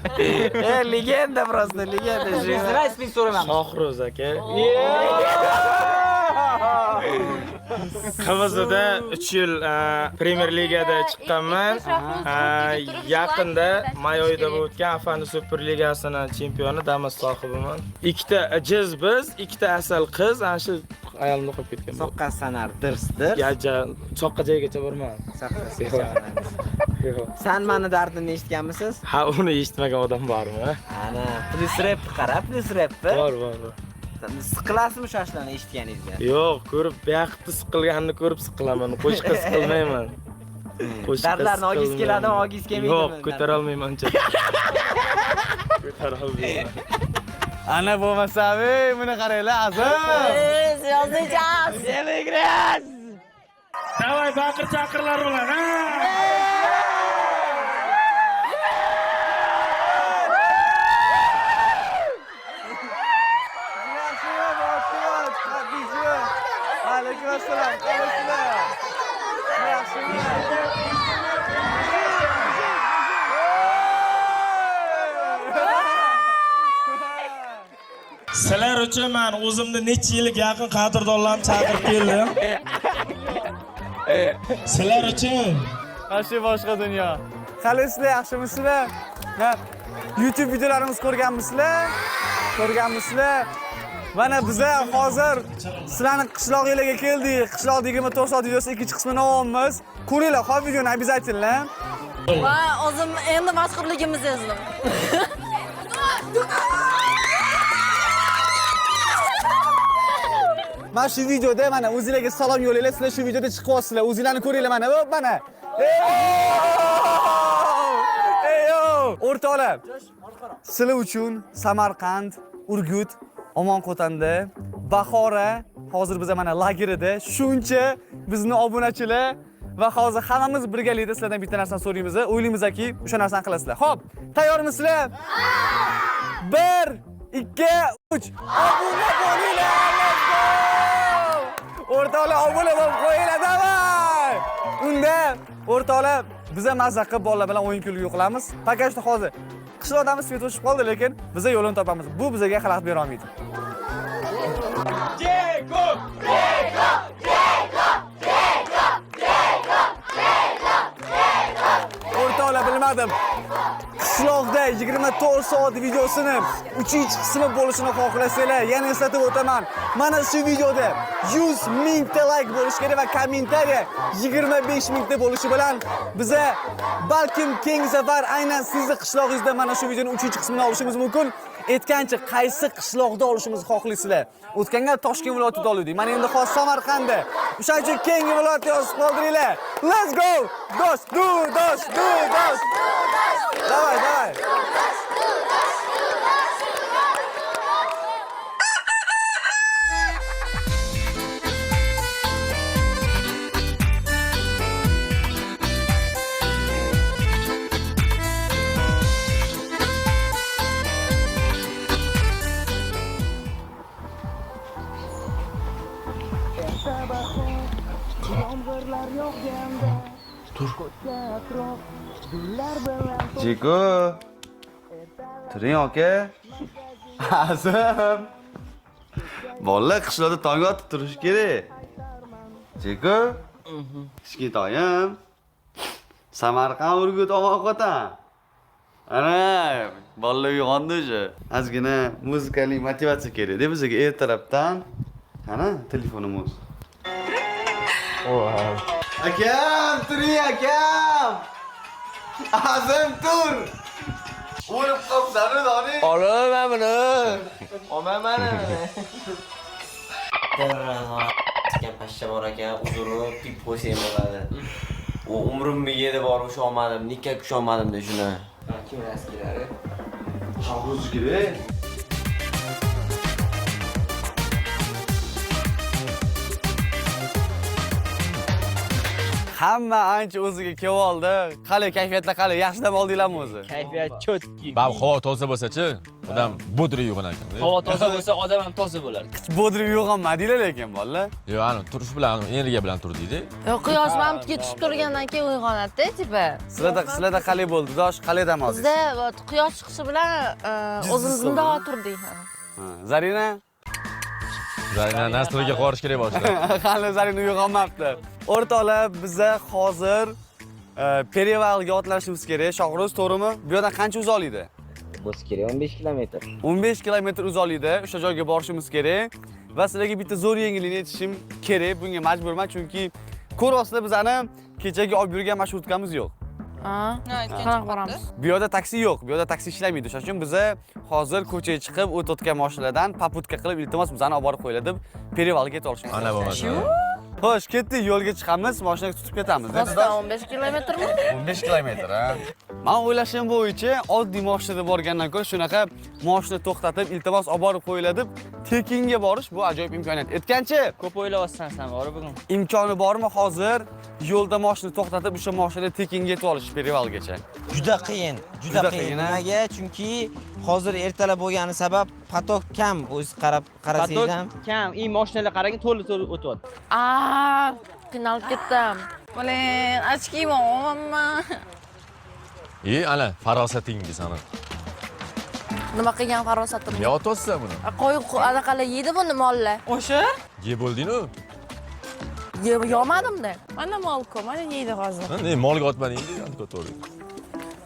E, legenda просто, legenda. Nima ismini so'ramaymiz. Shohruz aka. QVZda 3 yil Premier Ligada chiqqanman. Yaqinda may oyida bo'lib o'tgan Afandi Super Ligasini chempioni Damas sohibiman. Ikkita jiz biz, ikkita asal qiz, ana shu ayolimni qo'yib ketgan. Soqqa sanar dirs-dirs. Ya, soqqa joyigacha bormadim. Yo'q. San mani dardimni eshitganmisiz? Ha, uni eshitmagan odam bormi? Ana, plus rap qara, plus rapni. Bor, bor, bor. Siqilasizmi shu ashulani eshitganingizda? Yo'q, ko'rib, buyoqda siqilganini ko'rib siqilaman, qo'shiqqa siqilmayman. Qo'shiqqa Dardlarni olgingiz siqilmayman. keladimi, olgingiz kelmaydimi? Yo'q, ko'tara olmayman uncha. Ko'tara olmayman. Ana bo'lmasa, ey, buni qaranglar, Azim. Yozacağız. Davay baqir chaqirlar bilan, ha! Alaykum assalom, qalaysizlar? Yaxshimi? Sizlar uchun men o'zimni necha yillik yaqin qadrdonlarimni chaqirib keldim. Sizlar uchun Mana shu boshqa dunyo. Qalaysizlar, yaxshimisizlar? Ha, YouTube videolarimizni ko'rganmisizlar? Ko'rganmisizlar? Mana biza hozir sizlarning qishlog'inglarga keldik. Qishloq 24 soat videosi ikkinchi qismini olyapmiz. Ko'ringlar, hop videoni обязательно. Va o'zim endi mashhurligimni sezdim. Mana shu videoda mana o'zingizlarga salom yo'llaylar, sizlar shu videoda chiqyapsizlar. O'zinglarni ko'ringlar mana, hop mana. Ey, o'rtoqlar. Sizlar uchun Samarqand, Urgut, Omonqo'tanda, Bahora, hozir biz mana lagerida shuncha bizni obunachilar va hozir hammamiz birgalikda sizlardan bitta narsani so'raymiz. O'ylaymizki, o'sha narsani qilasizlar. Xo'p, tayyormisizlar? 1 2 3. Obuna bo'linglar. Let's go! O'rtoqlar, obuna bo'lib qo'yinglar, давай! Unda o'rtoqlar, biza mazza qilib bolalar bilan o'yin kulgi qilamiz. Пока что hozir qishloqdamiz, svet o'chib qoldi, lekin biza yo'lini topamiz. Bu bizaga xalaqit bera olmaydi. Jeko! Jeko! Jeko! Jeko! Jeko! Jeko! Jeko! O'rtoqlar, bilmadim. Qishloqda 24 soat videosini 3-qismi bo'lishini xohlasanglar, yana eslatib o'taman. Mana shu videoda 100 mingta like bo'lishi kerak va kommentariya 25 mingta bo'lishi bilan biza balkim keyingi safar aynan sizni qishlog'ingizda mana shu videoning 3-qismini olishimiz mumkin. Aytgancha, qaysi qishloqda olishimizni xohlaysizlar? O'tgan gal Toshkent viloyatida oldik. Mana endi hozir Samarqandda. O'shaning uchun keyingi viloyatda yozib qoldiringlar. Let's go! Dosh, du, dosh, du, dosh. Давай, давай. Jeko. Turing aka. Azim. Bolalar qishloqda tong otib turish kerak. Jeko. Kichkintoyim. Samarqand, Urgut, Omonqo'tan. Ana, bolalar uyg'ondi o'sha. Ozgina muzikali motivatsiya kerak-da bizga ertalabdan. Qani telefonimiz. Akam, turing akam. Azim tur. O'lib qolsan, doni. Olaman buni. Olmayman. Degan pashsha bor ekan, uzurib pip qo'ysang bo'ladi. U umrimni yedi borib usha olmadim, nikak usha olmadim de shuni. Kim raskilari? Shohruz kerak. Hamma ancha o'ziga kelib oldi. Qalay kayfiyatlar qalay? Yaxshi dam oldinglarmi o'zi? Kayfiyat cho'tki. Bab havo toza bo'lsa-chi, odam bodri uyg'onar ekan. Havo toza bo'lsa, odam ham toza bo'lar. Bodri uyg'onmadinglar lekin bolalar. Yo'q, ani turish bilan, energiya bilan turdingda. Yo'q, quyosh mamtga tushib turgandan keyin uyg'onadi-da, tipa. Sizlarda qalay bo'ldi? Dosh, qalay dam oldingiz? Bizda quyosh chiqishi bilan o'zimiz bundoq turdik. Zarina? Zarina nasliga qorish kerak boshida. Hali Zarina uyg'onmabdi. O'rtoqlar, biza hozir Perevalga otlanishimiz kerak. Shohruz, to'g'rimi? Bu yerdan qancha uzoqlikda? Bo'lsa kerak 15 kilometr. 15 kilometr uzoqlikda o'sha joyga borishimiz kerak va sizlarga bitta zo'r yangilikni aytishim kerak. Bunga majburman, chunki ko'ryapsizlar bizani kechagi olib yurgan marshutkamiz yo'q. Qanaqa boramiz? Bu yerda taksi yo'q, bu yerda taksi ishlamaydi. O'shaning uchun biza hozir ko'chaga chiqib o'tayotgan mashinalardan paputka qilib, iltimos bizani olib borib qo'yinglar deb Perevalga yetib olishimiz. Ana bo'lmasa. Xo'sh, ketdik, yo'lga chiqamiz, mashinaga tutib ketamiz. Rostdan 15 kilometrmi? 15 kilometr, ha. Men o'ylashim bo'yicha oddiy mashinada borgandan ko'ra shunaqa mashina to'xtatib, iltimos olib borib qo'yinglar deb tekinga borish bu ajoyib imkoniyat. Aytgancha, ko'p o'ylayapsan sen, bor bugun. Imkoni bormi hozir yo'lda mashina to'xtatib, o'sha mashinada tekinga yetib olish Perevalgacha? Juda qiyin, juda qiyin. Nimaga? Chunki hozir ertalab bo'lgani sabab patok kam, o'zi qarab qarasangiz ham. Patok kam, mashinalar qarang, to'la-to'la o'tyapti. Qiynalib ketdim. Блин, очки olmayman. Ana farosatingiz ana. Nima qilgan farosatim? Ne otyapsan buni? Qo'y anaqalar yeydi buni mollar. O'sha? Yeb bo'lding-ku. Yemadimda. Mana molku, mana yeydi hozir. Ne molga otmading, endi to'g'ri.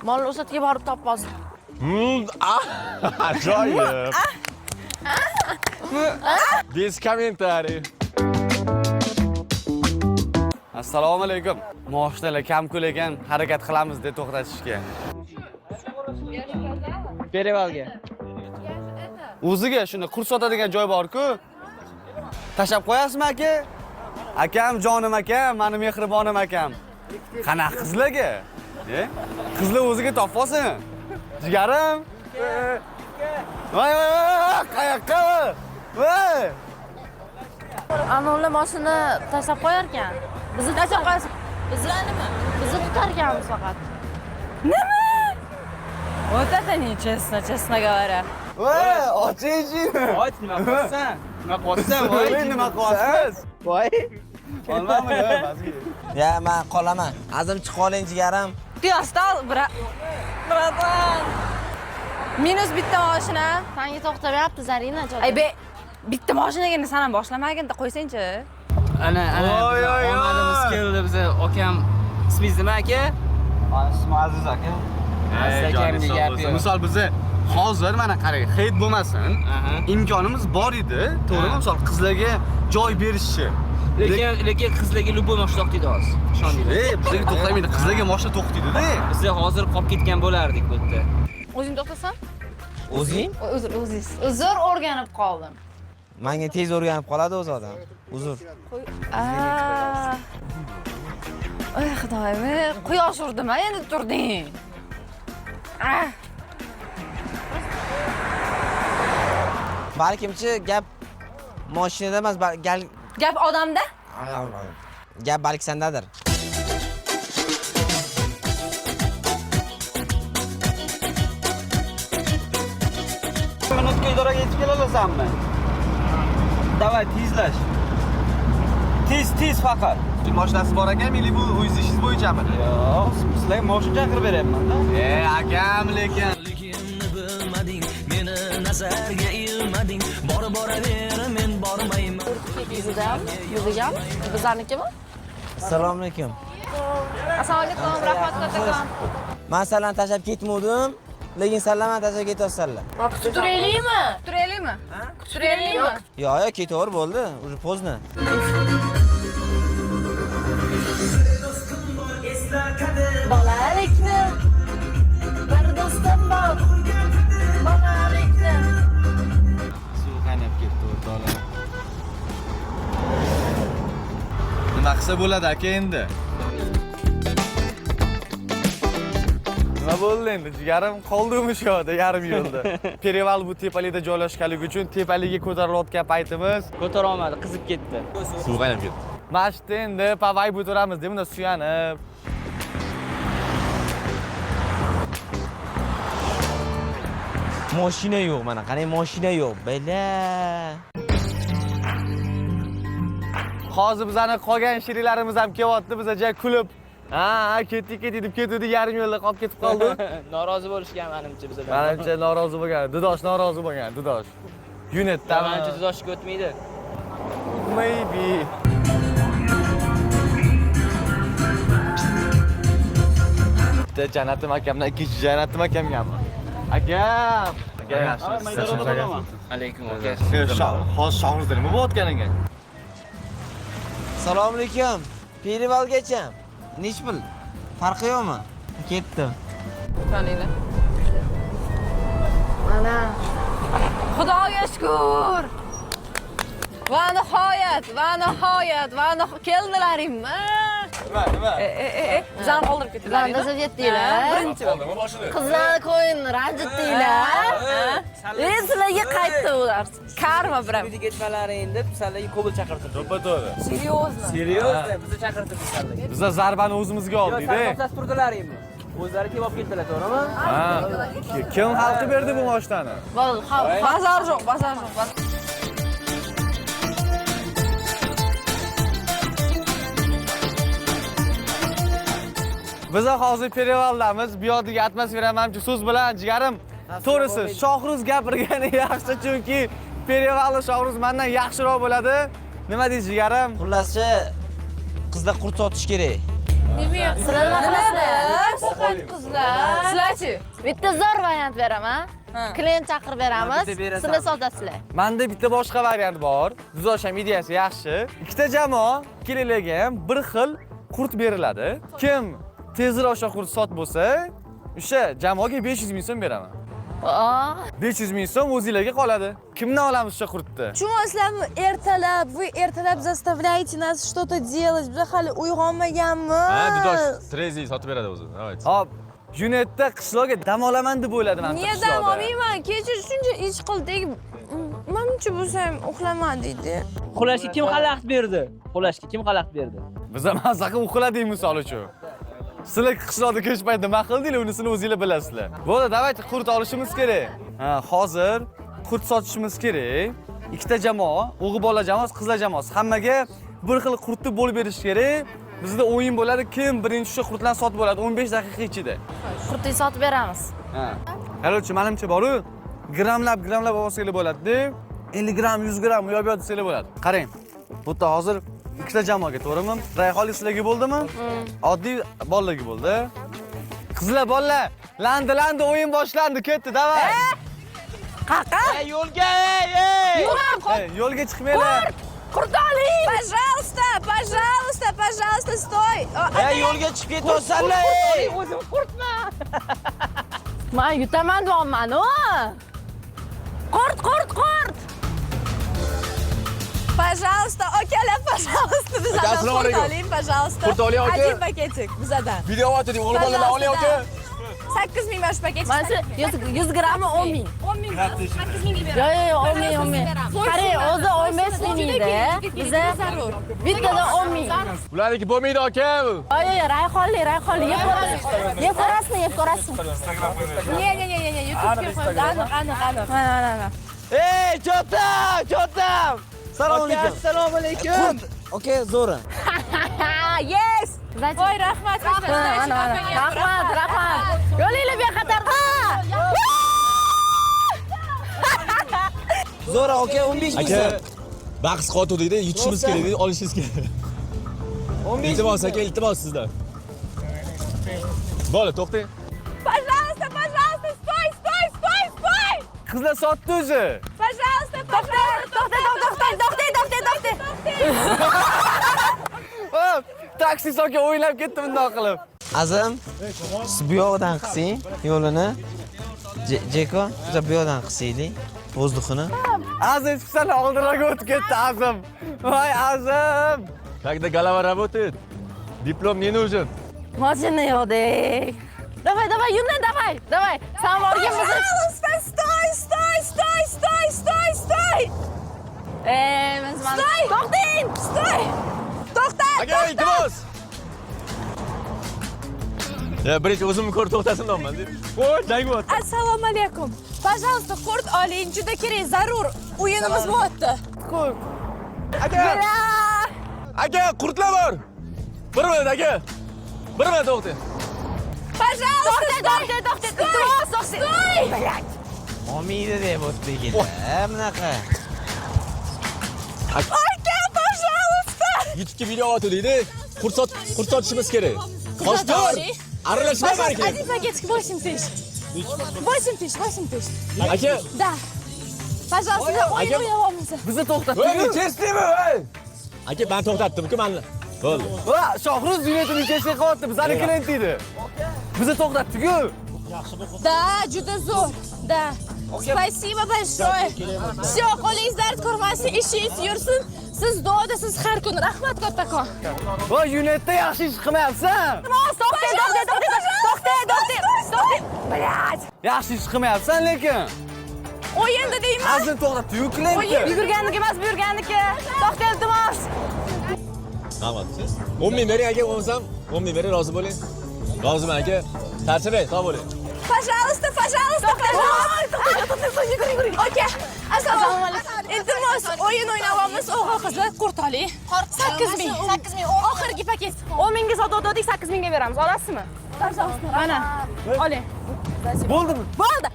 Mol o'sha yerga borib topmoz. Ajoyib. Без комментарий. Assalomu alaykum. Moshinalar kam ko'l ekan, harakat qilamiz deb to'xtatishga. Perevalga. O'ziga shuni qurt sotadigan joy bor-ku. Tashlab qo'yasizmi aka? Akam, jonim akam, mani mehribonim akam. Qanaqa qizlarga? Qizlar o'ziga topib olsin. Jigarim. Voy voy voy, qayoqqa? Voy. Ana ular mashina tashlab qo'yar ekan. Bizni Tashlab qo'yasiz. Bizni bizni tutarkanmiz faqat. Nima? Вот это нечестно, честно говоря. Voy, oching eshikni. Och, nima qilyapsan? Nima qilyapsan, voy? Nima qilyapsiz? Voy. Olmami? Ya, men qolaman. Azim chiqa oling jigarim. Ты остал, брат. Братан. Minus bitta mashina. Sanga to'xtamayapti Zarina jo'da. Ay be, bitta mashinagina san ham boshlamagin-da, qo'ysangchi. Ana, ana. Oy, oy, oy. Omadimiz keldi biza akam. Ismingiz nima aka? Ismim Aziz aka. Aziz akamga gap yo'q. Misol biza hozir mana qarang, heyt bo'lmasin, imkonimiz bor edi, to'g'rimi? Misol qizlarga joy berishi. Lekin qizlarga любой mashina to'xtaydi hozir. Ishoninglar. Bizlarga to'xtamaydi, qizlarga mashina to'xtaydi-da. Biz hozir qolib ketgan bo'lardik bu yerda. O'zing to'xtasan? O'zing? Uzr, o'zingiz. Uzr, o'rganib qoldim. Menga tez o'rganib qoladi o'zi odam. Uzr. Ey Xudoyim, quyosh urdimi endi turding. Balkimchi gap mashinada emas, gap odamda. Gap balki sendadir. Minutga idoraga yetib kela olasanmi? Davay, tezlash. Tez, tez faqat. Mashinasi bor ekan, или bu o'zingiz ishingiz bo'yichami? Yo'q, sizlarga mashina chaqirib beryapman-da. Akam lekin bilmading, meni nazarga ilmading, borib boraver, men bormayman. Bizdan, yuzigam, bizlarnikimi? Assalomu alaykum. Assalomu alaykum, rahmat kattakon. Men sizlarni tashlab ketmovdim, lekin sizlar meni tashlab ketyapsizlar. Kutib turaylikmi? Turaylikmi? Kutib turaylikmi? Yo'q, yo'q, ketaver bo'ldi, уже поздно. Bolalikni bir do'stim bor. Bolalikni. Suv qaynab ketdi o'rtoqlar. Nima qilsa bo'ladi aka endi? Nima bo'ldi endi? Jigarim qoldimi shu yerda yarim yo'lda? Pereval bu tepalikda joylashganligi uchun tepalikka ko'tarilayotgan paytimiz ko'tara olmadi, qizib ketdi. Suv qaynab ketdi. Mana shu yerda endi pavay o'tiramiz deb unda suyanib. Mashina yo'q mana, qarang, mashina yo'q. Bala. Hozir bizani qolgan sheriklarimiz ham kelyapti, biz ja kulib, ha, ketdik, ketdik deb ketdik, yarim yo'lda qolib ketib qoldik. Norozi bo'lishgan menimcha bizlar. Menimcha norozi bo'lgan, Dudosh norozi bo'lgan, Dudosh. Yunetda menimcha Dudoshga o'tmaydi. Maybe. Bitta Jannatim akamdan ikkinchi Jannatim akamgami? Akam! Akam yaxshimisiz? Alaykum aka. Hozir Shohruzda nima bo'layotgan ekan? Assalomu alaykum. Perevalgacha. Nech pul? Farqi yo'qmi? Ketdim. Taninglar. Mana. Xudoga shukr. Va nihoyat, va nihoyat, va keldilaringmi? Nima, nima? Bizani qoldirib ketdilar. Bizani tashlab ketdinglar. Birinchi bo'lib. Qizlarni ko'yinni ranjitdinglar. Sizlarga qaytdi ular. Karma biram. Uyga ketmalaring deb sizlarga Kobul chaqirtirdi. To'ppa-to'g'ri. Серьезно? Серьезно, bizni chaqirtirdi sizlarga. Biza zarbani o'zimizga oldik-da. Yo'q, to'xtab turdilaringmi? O'zlari kelib olib ketdilar, to'g'rimi? Ha. Kim xalqi berdi bu mashinani? Bo'ldi, xalq. Bazar yo'q, bazar yo'q. Biz hozir Perevaldamiz. Bu yoqdagi atmosfera manimcha so'z bilan jigarim. To'g'risi, Shohruz gapirgani yaxshi, chunki Perevalda Shohruz mendan yaxshiroq bo'ladi. Nima deysiz jigarim? Xullaschi, qizlar qurt sotish kerak. Nima? Sizlar nima qilasizlar? Faqat qizlar. Sizlarchi? Bitta zo'r variant beraman. Klient chaqirib beramiz. Bitta berasan. Sizlar sotasizlar. Menda bitta boshqa variant bor. Dudosh ham ideyasi yaxshi. Ikkita jamoa ikkalanglarga ham bir xil qurt beriladi. Kim tezroq o'sha qurt sot bo'lsa, o'sha jamoaga 500 ming so'm beraman. 500 ming so'm o'zinglarga qoladi. Kimdan olamiz o'sha qurtni? Tushunasizlarmi? Ertalab, вы ertalab заставляете нас что-то делать. Biz hali uyg'onmaganmiz. Ha, Dudosh трезвый sotib beradi o'zi. Давайте. Hop, Junetda qishloqga dam olaman deb o'yladi mana. Niya dam olmayman? Kecha shuncha ish qildik. Manimcha bo'lsa ham uxlaman deydi. Uxlashga kim xalaqit berdi? Uxlashga kim xalaqit berdi? Biz ham maza qilib uxladik misol uchun. Sizlar qishloqda kech payt nima qildinglar, unisini o'zinglar bilasizlar. Bo'ldi, давайте qurt olishimiz kerak. Ha, hozir qurt sotishimiz kerak. Ikkita jamoa, o'g'il bola jamoasi, qizlar jamoasi. Hammaga bir xil qurtni bo'lib berish kerak. Bizda o'yin bo'ladi, kim birinchi o'sha qurtlarni sotib bo'ladi 15 daqiqa ichida. Qurtni sotib beramiz. Ha. Короче, menimcha boru grammlab grammlab olsanglar bo'ladi-da. 50 gramm, 100 gramm u yoq bu yoq desanglar bo'ladi. Qarang. Bu yerda hozir ikkita jamoaga, to'g'rimi? Rayhonlik sizlarga bo'ldimi? Oddiy bolalarga bo'ldi. Qizlar, bolalar, landi, landi o'yin boshlandi, ketdi, давай. Qaqa? Yo'lga, ey, ey! Ey, yo'lga chiqmanglar. Qurt oling! Пожалуйста, пожалуйста, пожалуйста, стой. Ey, yo'lga chiqib ketyapsanlar, ey! O'zim qurtma. Men yutaman deyapman-u. Qurt, qurt, qurt. Пожалуйста, akalar, пожалуйста, bizadan Assalomu qurt alaykum. oling, пожалуйста. Qurt oling, aka. Один пакетик bizadan. Video oting, o'g'il bolalar oling aka. 8 ming mana shu paket. Mana shu 100 grammi 10 ming. 10 ming, 8 mingga beramiz. Yo'q, yo'q, yo'q, 10 ming, 10 ming. Qarang, o'zi 15 ming edi. Biza Zarur. bittada 10 ming. Bularniki bo'lmaydi aka. Yo'q, yo'q, rayhonli, rayhonli yeb ko'rasiz. Yeb ko'rasizmi, yeb ko'rasizmi? Не, не, не, не, не, YouTube'ga qo'yib, aniq, aniq, aniq. Mana, mana, mana. Ey, cho'tam, cho'tam. Assalomu alaykum. Assalomu alaykum. Qurt, aka, zo'ri. Yes! Voy, rahmat. Mana, mana, mana. Rahmat, rahmat. Yo'linglar bexatar. Ha! Zo'ri, aka, 15 ming Aka, so'm. bahs qotuvdikda yutishimiz kerak edi, olishingiz kerak. 15 Iltimos aka, iltimos sizdan. Bola, to'xtang. Пожалуйста, пожалуйста, стой, стой, стой, стой! Qizlar sotdi o'zi. Пожалуйста, пожалуйста. To'xta, to'xta, to'xta, to'xta, to'xta. Hop, taksi aka o'ynab ketdi bundoq qilib. Azim, siz bu yoqdan qilsang yo'lini. Jeko, biz bu yoqdan qilsaydik воздух ini. Azim chiqsan oldinroq o'tib ketdi Azim. Voy Azim. Когда голова работает, диплом не нужен. Mashina yo'qdek. Давай, давай, Yuna, давай, давай. San borgin biz. Пожалуйста, стой, стой, стой, стой, стой, стой! Ey, biz mana. Стой! To'xtang! Стой! To'xta! Aka, iltimos. Ya birinchi o'zimni ko'rib to'xtasin deyapman. Voy, jang bo'lyapti. Assalomu alaykum. Пожалуйста, qurt oling, juda kerak, zarur. O'yinimiz bo'lyapti. Qurt. Aka! Aka, qurtlar bor. Bir minut aka. Bir minut to'xtang. Пожалуйста, To'xta, to'xta, to'xta. Iltimos, to'xta. Стой! Olmaydi deb o'tbeklar, bunaqa. Aka, пожалуйста! YouTube'ga video otuvdik-da. Qurt sot, qurt sotishimiz kerak. Qochdir. Aralashma Пожалуйста, barka. один пакетик, 8 тысяч. 8 тысяч, 8 тысяч. Aka, Да. Пожалуйста, o'yin Aka. o'ynayapmiz. Bizni to'xtatdi. Честный mi, ey? aka, men to'xtatdim-ku, men. Bo'ldi. Va, Shohruz Junetini chestga qilyapti, bizani klient edi. Bizni to'xtatdi-ku. Да, juda zo'r. Да. Спасибо большое. Все, qo'lingiz dard ko'rmasin, ishingiz yursin. Siz duoda siz har kun. Rahmat kattakon. Va, Junetda yaxshi ish qilmayapsan. Iltimos, to'xta, to'xta, to'xta, to'xta, to'xta, to'xta. Блядь. Yaxshi ish qilmayapsan lekin. O'yinda deyman. Azim to'xtatdi-yu klientni. Yugurganniki emas, buyurganniki. To'xta, iltimos. Rahmat. 10 ming bering aka, bo'lmasam 10 ming bering, rozi bo'ling. Roziman aka. Charchamang, sog' bo'ling. Пожалуйста, пожалуйста, пожалуйста. Aka, assalomu alaykum. Iltimos, o'yin o'ynayapmiz, o'g'il qizlar, qurt oling. 8 ming. 8 ming. Oxirgi paket. 10 mingga sotib 8 mingga beramiz. Olasizmi? Пожалуйста. Mana, oling. Bo'ldimi? Bo'ldi.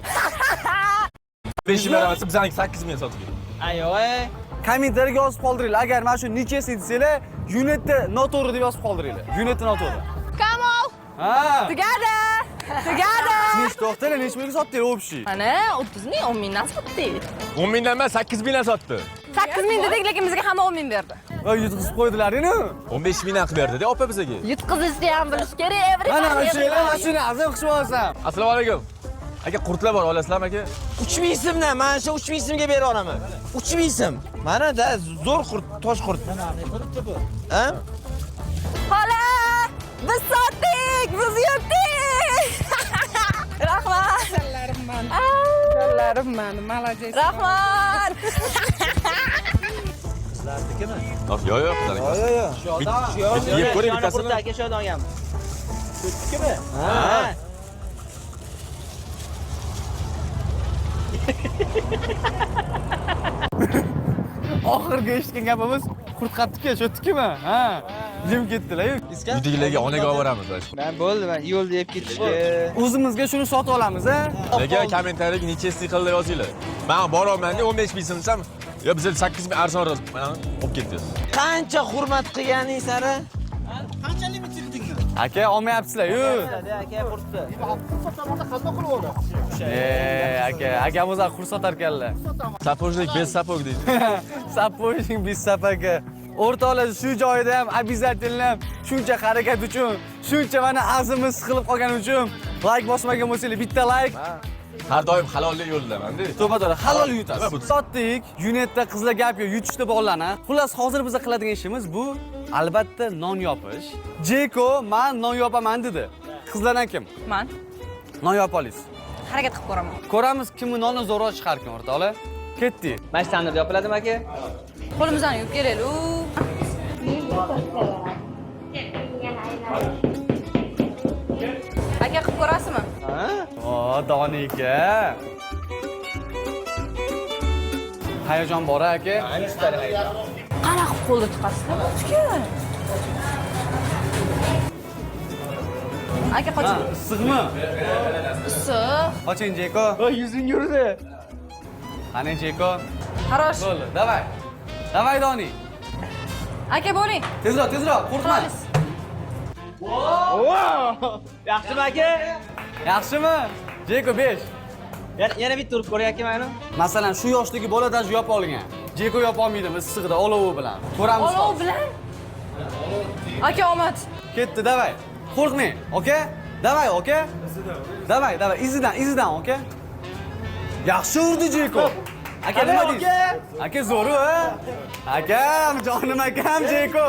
5 ming beraman, bizaniki 8 ming sotib bering. Ayo, ey. Kommentariyga yozib qoldiringlar. Agar mana shu nechasi desanglar, Junetda noto'g'ri deb yozib qoldiringlar. Junetda noto'g'ri. Kamol, Ha. Tugadi. Tugadi. Nech to'xtanglar, necha mingga sotding общий? Mana 30 ming, 10 mingdan sotdik. 10 mingdan emas, 8 mingdan sotdi. 8 ming dedik, lekin bizga hamma 10 ming berdi. Voy, yutqizib qo'ydilar-ku. 15 mingdan qilib berdi-da opa bizga. Yutqizishni ham bilish kerak. Mana o'shalar, mana shuni azim xush bo'lsam. Assalomu alaykum. Aka, qurtlar bor, olasizlarmi aka? 3000 so'mdan, mana shu 3000 so'mga bera olaman. 3000 so'm. Mana da zo'r qurt, tosh qurt. Ha? Xola, biz sotdik, biz yutdik. Rahmat. Jonlarim mani. Jonlarim mani, молодец. Rahmat. Yo'q, yo'q, Yo'q, yo'q. Bitta yeb ko'ring bittasini. Aka, shu yerdan olganmiz. Ketdikmi? Ha. Oxirgi eshitgan gapimiz qurt qatdiki, shu yerdikimi? Ha. Jim ketdilar-yu. Uydagilarga onaga olib boramiz. Men bo'ldi, men yo'lda yeb ketishga. O'zimizga shuni sotib olamiz, a? Lekin kommentariyaga nechasi qildi yozinglar. Men boraman-da 15 ming so'm desam, yo bizga 8 ming arzonroq mana olib ketdi. Qancha hurmat qilganing sari Aka, olmayapsizlar-yu. Aka, qurtdi. Aka, akamiz qurt sotar ekanlar. Sapojlik bez sapog deydi. Sapojlik bez sapaga. O'rtoqlar, shu joyida ham обязательно shuncha harakat uchun, shuncha mana azimiz siqilib qolgani uchun like bosmagan bo'lsangiz bitta like. Har doim halollik yo'lidaman-da. To'g'ri, halol yutasiz. Sotdik, Yunetda qizlar gap yo'q, yutishdi bolalarni. Xullas, hozir biz qiladigan ishimiz bu albatta non yopish. Jeko, men non yopaman dedi. Qizlardan kim? Men. Non yopa olasiz. Harakat qilib ko'raman. Ko'ramiz kimni noni zo'rroq chiqar ekan o'rtoqlar. Ketdik. Mana shu tandirda yopiladimi aka? Qo'limizni yuvib kelaylik. Aka, qilib ko'rasizmi? Ha? O, Doni aka. Hayajon bor aka. Qanaqa qilib qo'lda tiqasizlar? Aka, qoching. Issiqmi? Issiq. Qoching, Jeko. Voy, yuzing yurdi. Qani, Jeko? Хорош. Bo'ldi, давай. Давай, Doni. Aka, bo'ling. Tezroq, tezroq, qo'rqma. Wow! Yaxshimi aka? Yaxshimi? Jeko 5. Yana bitta urib ko'ray aka mana. Masalan, shu yoshdagi bola даже yopa olgan. Jeko yopa olmaydimi issig'ida olovi bilan. Ko'ramiz. Olov bilan? Aka, omad. Ketdi, давай. Qo'rqmang, aka. Давай, aka. Давай, давай, izidan, izidan, aka. Yaxshi urdi Jeko. Aka, nima deysiz? Aka, zo'ru, ha? Akam, jonim akam Jeko.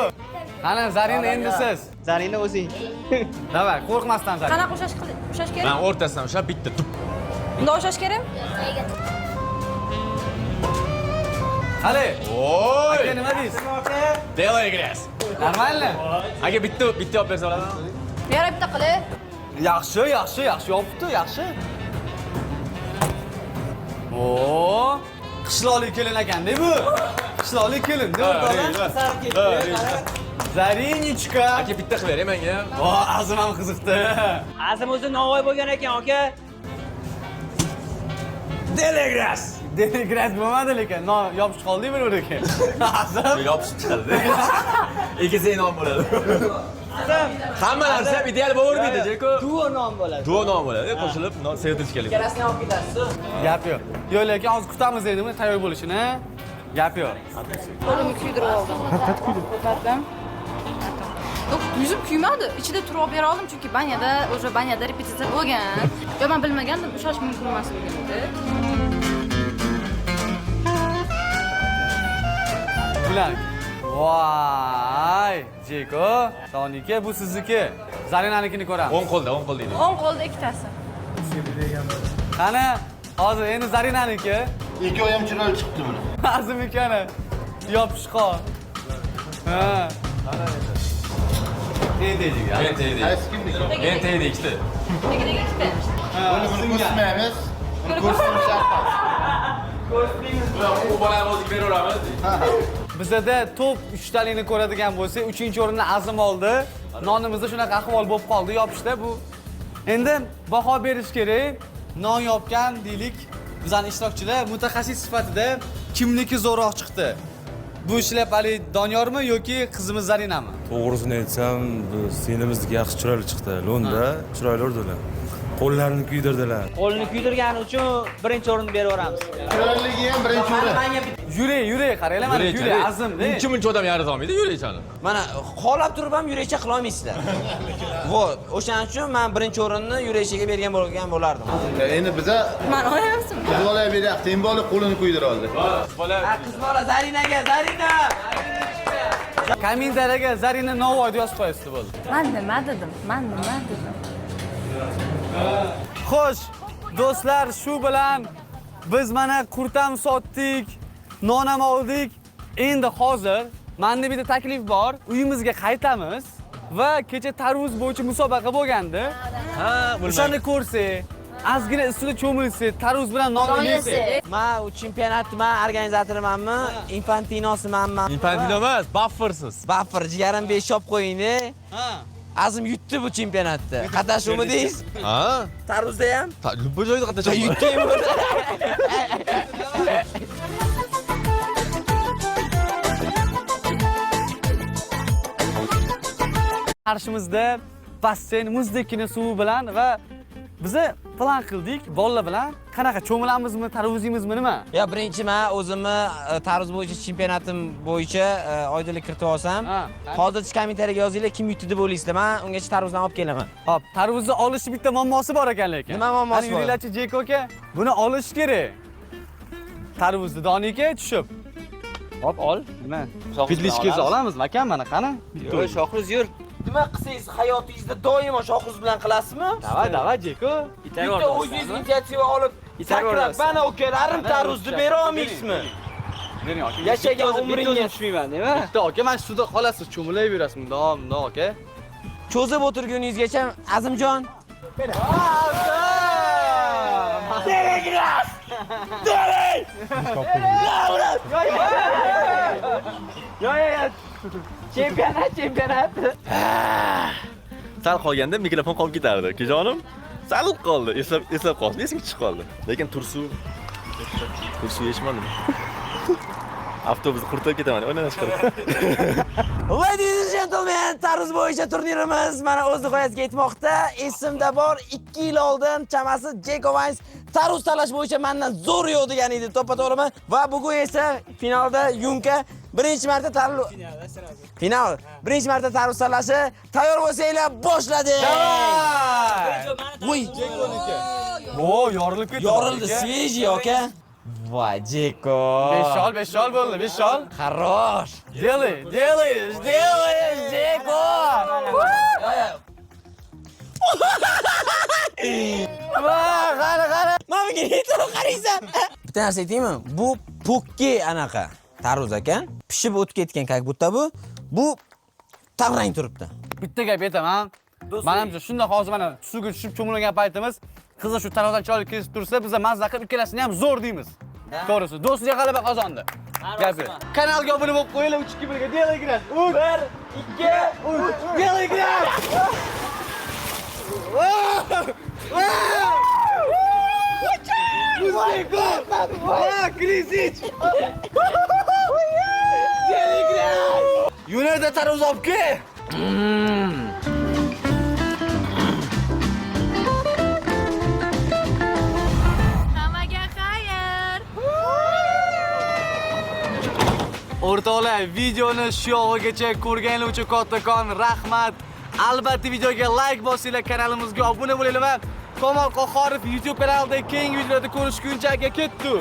Qani, Zarina endi siz. Zarina o'zing. Давай, qo'rqmasdan Zarina. Qanaqa ushlash kerak? Men o'rtasidan ushlab bitta tup. Bunday ushlash kerak? Qani? Oy! Aka, nima deysiz? Делай грязь. Нормально? Aka, bitta bitta olib bersa oladimi? Yana bitta qilay. Yaxshi, yaxshi, yaxshi yopibdi, yaxshi. O, qishloqlik kelin ekan-da bu. Qishloqlik kelin, o'rtoqlar. Zarinichka. Aka, bitta qilib bering menga. O, Azim ham qiziqdi. Azim o'zi novvoy bo'lgan ekan, aka. Delegras. Delegras bo'lmadi lekin, non yopishib qoldi bir-biriga. Azim yopishib chiqadi. Ikkisi non bo'ladi. Hamma narsa ham ideal bo'lavermaydi, Jeko. Duo non bo'ladi. Duo non bo'ladi, qo'shilib non sevdirishga. Ikkalasini olib ketasiz. Gap yo'q. Yo'q, lekin hozir kutamiz endi buni tayyor bo'lishini. Gap yo'q. Qo'limni kuydirib oldim. Qatda. Yo'q, yuzim kuymadi. Ichida turib bera oldim, chunki banyada, o'sha banyada repetitsiya bo'lgan. Yo'q, men bilmagandim, ushlash mumkin emasligini. Bilan. Voy, Jeko, Donike, bu sizniki. Zarinanikini ko'ramiz. O'ng qo'lda, o'ng qo'l deydi. O'ng qo'lda ikkitasi. Qani, hozir endi Zarinaniki. Ikkovi ham chiroyli chiqdi buni. Azim akani yopishqoq. Ha. En tegdi. En tegdi. Qaysi kimniki? En tegdi ikkita. Tegdi ikkita. Buni ko'rsatmaymiz. Buni ko'rsatishimiz shart emas. Ko'rsatmaymiz. U bolani o'ziga beraveramiz. Bizada top 3 talikni ko'radigan bo'lsak, 3-o'rinni Azim oldi. Nonimizda shunaqa ahvol bo'lib qoldi, yopishda bu. Endi baho berish kerak. Non yopgan deylik. Bizning ishtirokchilar mutaxassis sifatida kimniki zo'roq chiqdi? Bu shlyapali Doniyormi yoki qizimiz Zarinami? To'g'risini aytsam, singlimizniki yaxshi chiroyli chiqdi. Lo'nda chiroyli urdilar. Qo'llarini kuydirdilar. Qo'lini kuydirgani uchun birinchi o'rinni berib yuboramiz. Chiroyliligi ham birinchi o'rin. Yurak, yurak qaranglar mana yurak azim. Uncha muncha odam yarata olmaydi yurakchani. Mana xohlab turib ham yurakcha qila olmaysizlar. Вот, o'shaning uchun men birinchi o'rinni yurakchaga bergan bo'lgan bo'lardim. Endi biza Men olyapsizmi? Qiz bola beryapti, endi bola qo'lini kuydira oldi. Qiz bola Zarinaga, Zarina. Kommentariyaga Zarina Navoiy deb yozib qo'yasiz bo'ldi. Men nima dedim? Men nima dedim? Xo'sh, do'stlar, shu bilan biz mana qurtam sotdik, non ham oldik. Endi hozir menda bitta taklif bor. Uyimizga qaytamiz va kecha tarvuz bo'yicha musobaqa bo'lgandi. Ha, o'shani ko'rsak, ozgina ustida cho'milsak, tarvuz bilan non yesak. Men u chempionatni men organizatorimanmi, Infantinosimanmi? Infantino emas, buffersiz. Buffer, jigarim 5 olib qo'ying-da. Ha. Azim yutdi bu chempionatda. Qatnashuvmi deysiz? Ha. Tarvuzda ham? Bu joyda qatnashaman. Yutding. Qarshimizda basseyn muzdekkina suvi bilan va biza plan qildik bolalar bilan qanaqa cho'milamizmi, tarvuz yeymizmi nima? Ya birinchi men o'zimni tarvuz bo'yicha chempionatim bo'yicha oydinlik kiritib olsam, hozircha kommentariyaga yozinglar kim yutdi deb o'ylaysizlar. Men ungacha tarvuzdan olib kelaman. Hop, tarvuzni olish bitta muammosi bor ekan lekin. Nima muammosi bor? Yuringlarchi Jeko aka, buni olish kerak. Tarvuzni doniga tushib. Hop, ol. Nima? Petlichkasi olamizmi akam mana qani? Yo'q, Shohruz yur. Nima qilsangiz hayotingizda doimo Shohruz bilan qilasizmi? Davay, davay Jeko. Bitta o'zingiz initsiativa olib, sakrab mana ukalarim tarvuzni bera olmaysizmi? Bering aka. Yashagan umringiz tushmayman, nima? Bitta aka, mana suvda qolasiz, cho'milayverasiz bundoq, bundoq aka. Cho'zib o'tirguningizgacha Azimjon. Delegras! Deley! Yo, yo, yo. Chempionat, chempionat. Sal qolganda mikrofon qolib ketardi. Kejonim sal qoldi, eslab qoldi, esimga tushib qoldi. Lekin Tursu yeyishmadim. Avtobusni qurtab ketaman, o'ylanib chiqarib. Ladies and gentlemen, tarvuz bo'yicha turnirimiz mana o'z nihoyasiga yetmoqda. Esimda bor, 2 yil oldin chamasi Jeko Vines tarvuz tanlash bo'yicha mendan zo'r yo'q degan edi, to'ppa-to'g'rimi? Va bugun esa finalda Yunka birinchi marta tarvuz final, birinchi marta tarvuz tanlashi. Tayyor bo'lsanglar, boshladik. Voy, O, yorilib ketdi. Yorildi, svejiy aka. Voy, Jeko. 5 ol bo'ldi, 5 ol. Хорош. Делай, делай, делай, Jeko. Va, qara, qara. Mana bunga necha qaraysan? Bitta narsa aytaymi? Bu po'kki anaqa tarvuz ekan. Pishib o'tib ketgan как будто bu. Bu tavrang turibdi. Bitta gap aytaman. Menimcha shunda hozir mana suvga tushib cho'milgan paytimiz qizlar shu tarvuzdan chiroyli kesib tursa, biz mazza qilib ikkalasini ham zo'r deymiz. To'g'risi, do'stga g'alaba qozondi. Gapi. Kanalga obuna bo'lib qo'yinglar, 3 2 1 ga Делай грязь. 1 2 3 Делай грязь. Делай грязь. Yo'lda tarvuz olib kel. Hammaga xayr. O'rtoqlar, videoni shu yog'igacha ko'rganlar uchun kattakon rahmat. Albatta videoga like bosinglar, kanalimizga obuna bo'linglar va Komol Qohorov YouTube kanalida keyingi videolarda ko'rishguncha aka ketdi.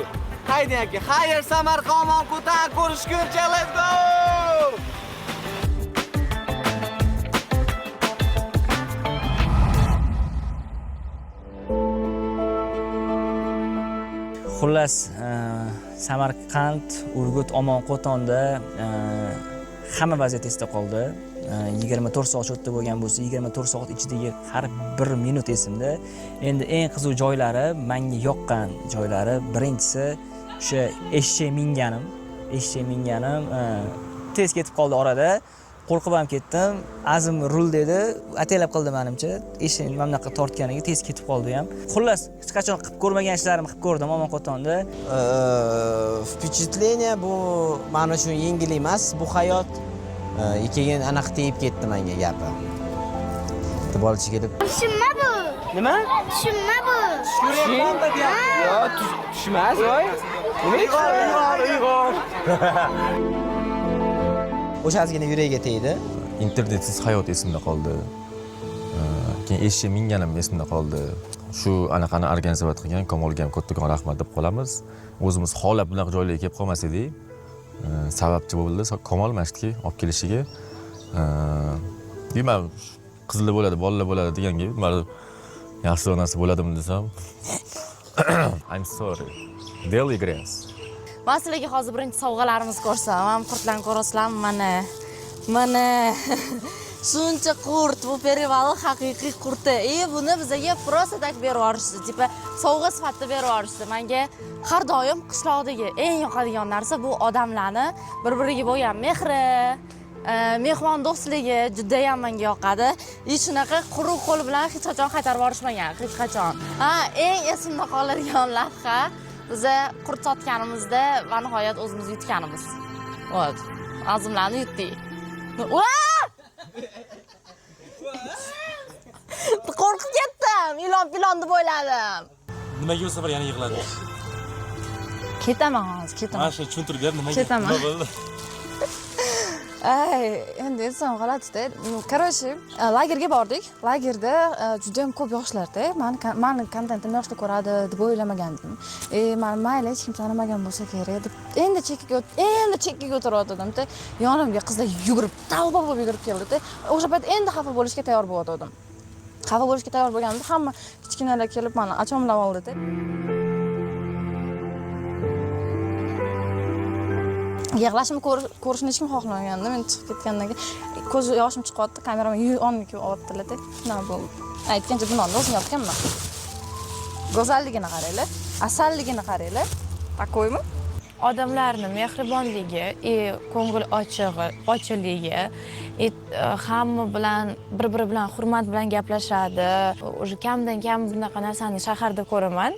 Haydang aka. Xayr, Samarqand, Omonqo'tan ko'rishguncha, let's go! Xullas, Samarqand, Urgut, Omonqo'tonda hamma vaziyat esda qoldi. 24 soat shu yerda bo'lgan bo'lsa, 24 soat ichidagi har bir minut esimda. Endi eng qiziq joylari, menga yoqqan joylari, birinchisi o'sha eshak minganim, tez ketib qoldi orada. Qo'rqib ham ketdim. Azim rul dedi, ataylab qildi menimcha. Eshakni mana bunaqa tortganiga tez ketib qoldi ham. Xullas, hech qachon qilib ko'rmagan ishlarimni qilib ko'rdim Omonqo'tonda. Впечатление bu men uchun yengil emas, bu hayot. Keyin aniq tegib ketdi menga gapi. Bitta bolacha kelib, Nima bu? Nima? Tushunma bu. Yo'q, tushmas, voy. Nima Uyg'on. O'sha ozgina yuragiga tegdi. Internetsiz hayot esimda qoldi. Keyin eshak minganim esimda qoldi. Shu anaqani organizatsiya qilgan Kamolga ham kattakon rahmat deb qolamiz. O'zimiz xohlab bunaqa joylarga kelib qolmas edik. Sababchi bo'ldi Kamol mana shu yerga olib kelishiga. Deyman, qizlar bo'ladi, bolalar bo'ladi deganga, mana yaxshiroq narsa bo'ladimi desam, I'm sorry. Делай грязь. Man sizlarga hozir birinchi sovg'alarimizni ko'rsataman. Qurtlarni ko'rasizlarmi? Mana. Mana. Shuncha qurt, bu перевал haqiqiy qurti. И buni bizga просто так berib yuborishdi. Типа sovg'a sifatida berib yuborishdi. Menga har doim qishloqdagi eng yoqadigan narsa bu odamlarni bir-biriga bo'lgan mehri, mehmondo'stligi juda ham menga yoqadi. И shunaqa quruq qo'l bilan hech qachon qaytarib yuborishmagan, hech qachon. Ha, eng esimda qoladigan lavha biza qurt sotganimizda va nihoyat o'zimiz yutganimiz. Вот. Azimlarni yutdik. Va! Qo'rqib ketdim. Ilon pilon deb o'yladim. Nimaga bu safar yana yig'lading? Ketaman hozir, ketaman. Mana shu tushuntirib ber, nimaga? Ketaman. Nima bo'ldi? Ay, endi aytsam g'alatida. Короче, lagerga bordik. Lagerda juda ham ko'p yoshlarda, mani kontentimni yoshlar ko'radi deb o'ylamagandim. Man mayli, hech kim tanimagan bo'lsa kerak deb endi chekkaga o'tirayotgandim-da. Yonimga qizlar yugurib, tavba bo'lib yugurib keldi-da. O'sha payt endi xafa bo'lishga tayyor bo'layotgandim. Xafa bo'lishga tayyor bo'lganimda hamma kichkinalar kelib meni achomlab oldi-da. Yig'lashimni ko'rishni hech kim xohlamagandi. Men chiqib ketgandan keyin ko'z yoshim chiqyapti, kameram yonimga olyaptilar-da. Nima bo'ldi? Aytgancha buni o'zim yopganman. Go'zalligini qaranglar, asalligini qaranglar. Takoymi? Odamlarni mehribonligi, ko'ngil ochiqligi, hamma bilan bir-biri bilan hurmat bilan gaplashadi. O'sha kamdan kam bunaqa narsani shaharda ko'raman.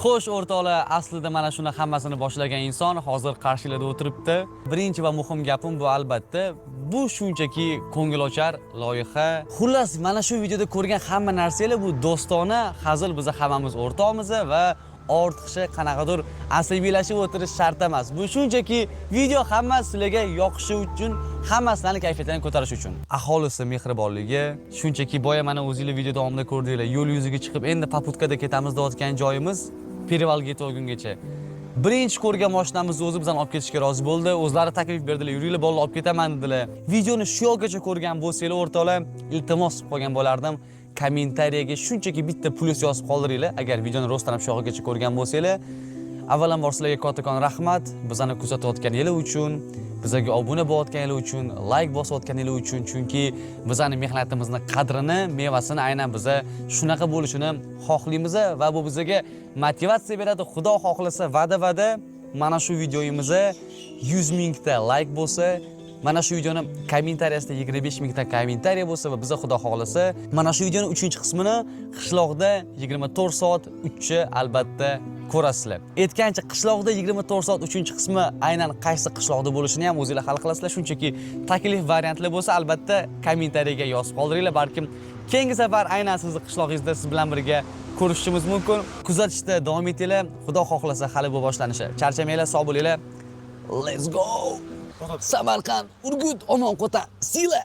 Xo'sh, o'rtoqlar, aslida mana shuni hammasini boshlagan inson hozir qarshilarda o'tiribdi. Birinchi va muhim gapim bu albatta, bu shunchaki ko'ngilochar loyiha. Xullas, mana shu videoda ko'rgan hamma narsalar bu do'stona hazil, biz hammamiz o'rtoqmiz va ortiqcha qanaqadir asabiylashib o'tirish shart emas. Bu shunchaki video hamma sizlarga yoqishi uchun, hamma sizlarning kayfiyatlarini ko'tarish uchun. Aholisi mehribonligi, shunchaki boya mana o'zingizlar video davomida ko'rdinglar, yo'l yuziga chiqib endi paputkada ketamiz deyotgan joyimiz Perivalga yetib olgungacha. Birinchi ko'rgan mashinamizni o'zi bizani olib ketishga rozi bo'ldi. O'zlari taklif berdilar, yuringlar bolalar olib ketaman dedilar. Videoni shu yoqgacha ko'rgan bo'lsanglar o'rtoqlar, iltimos qilib qolgan bo'lardim. Kommentariyaga shunchaki bitta plyus yozib qoldiringlar agar videoni rostdan ham shu yoqgacha ko'rgan bo'lsanglar. Avvalambor sizlarga kattakon rahmat. Bizani kuzatayotganingiz uchun, bizga obuna bo'layotganingiz uchun, like bosayotganingiz uchun, chunki bizning mehnatimizning qadrini, mevasini aynan biza shunaqa bo'lishini xohlaymiz va bu bizga motivatsiya beradi. Xudo xohlasa va'da-va'da mana shu videoyimizga 100 mingta like bo'lsa, mana shu videoni kommentariyasida 25 mingta kommentariya bo'lsa va biza Xudo xohlasa mana shu videoning 3-qismini qishloqda 24 soat 3 albatta ko'rasizlar. Aytgancha qishloqda 24 soat 3-qismi aynan qaysi qishloqda bo'lishini ham o'zingizlar hal qilasizlar. Shunchaki taklif variantlar bo'lsa albatta kommentariyaga yozib qoldiringlar, balkim keyingi safar aynan sizni qishlog'ingizda siz bilan birga ko'rishishimiz mumkin. Kuzatishda davom etinglar. Xudo xohlasa hali bu boshlanishi. Charchamanglar, sog' bo'linglar. Let's go! Samarqand, Urgut, Omonqo'ta, Sila.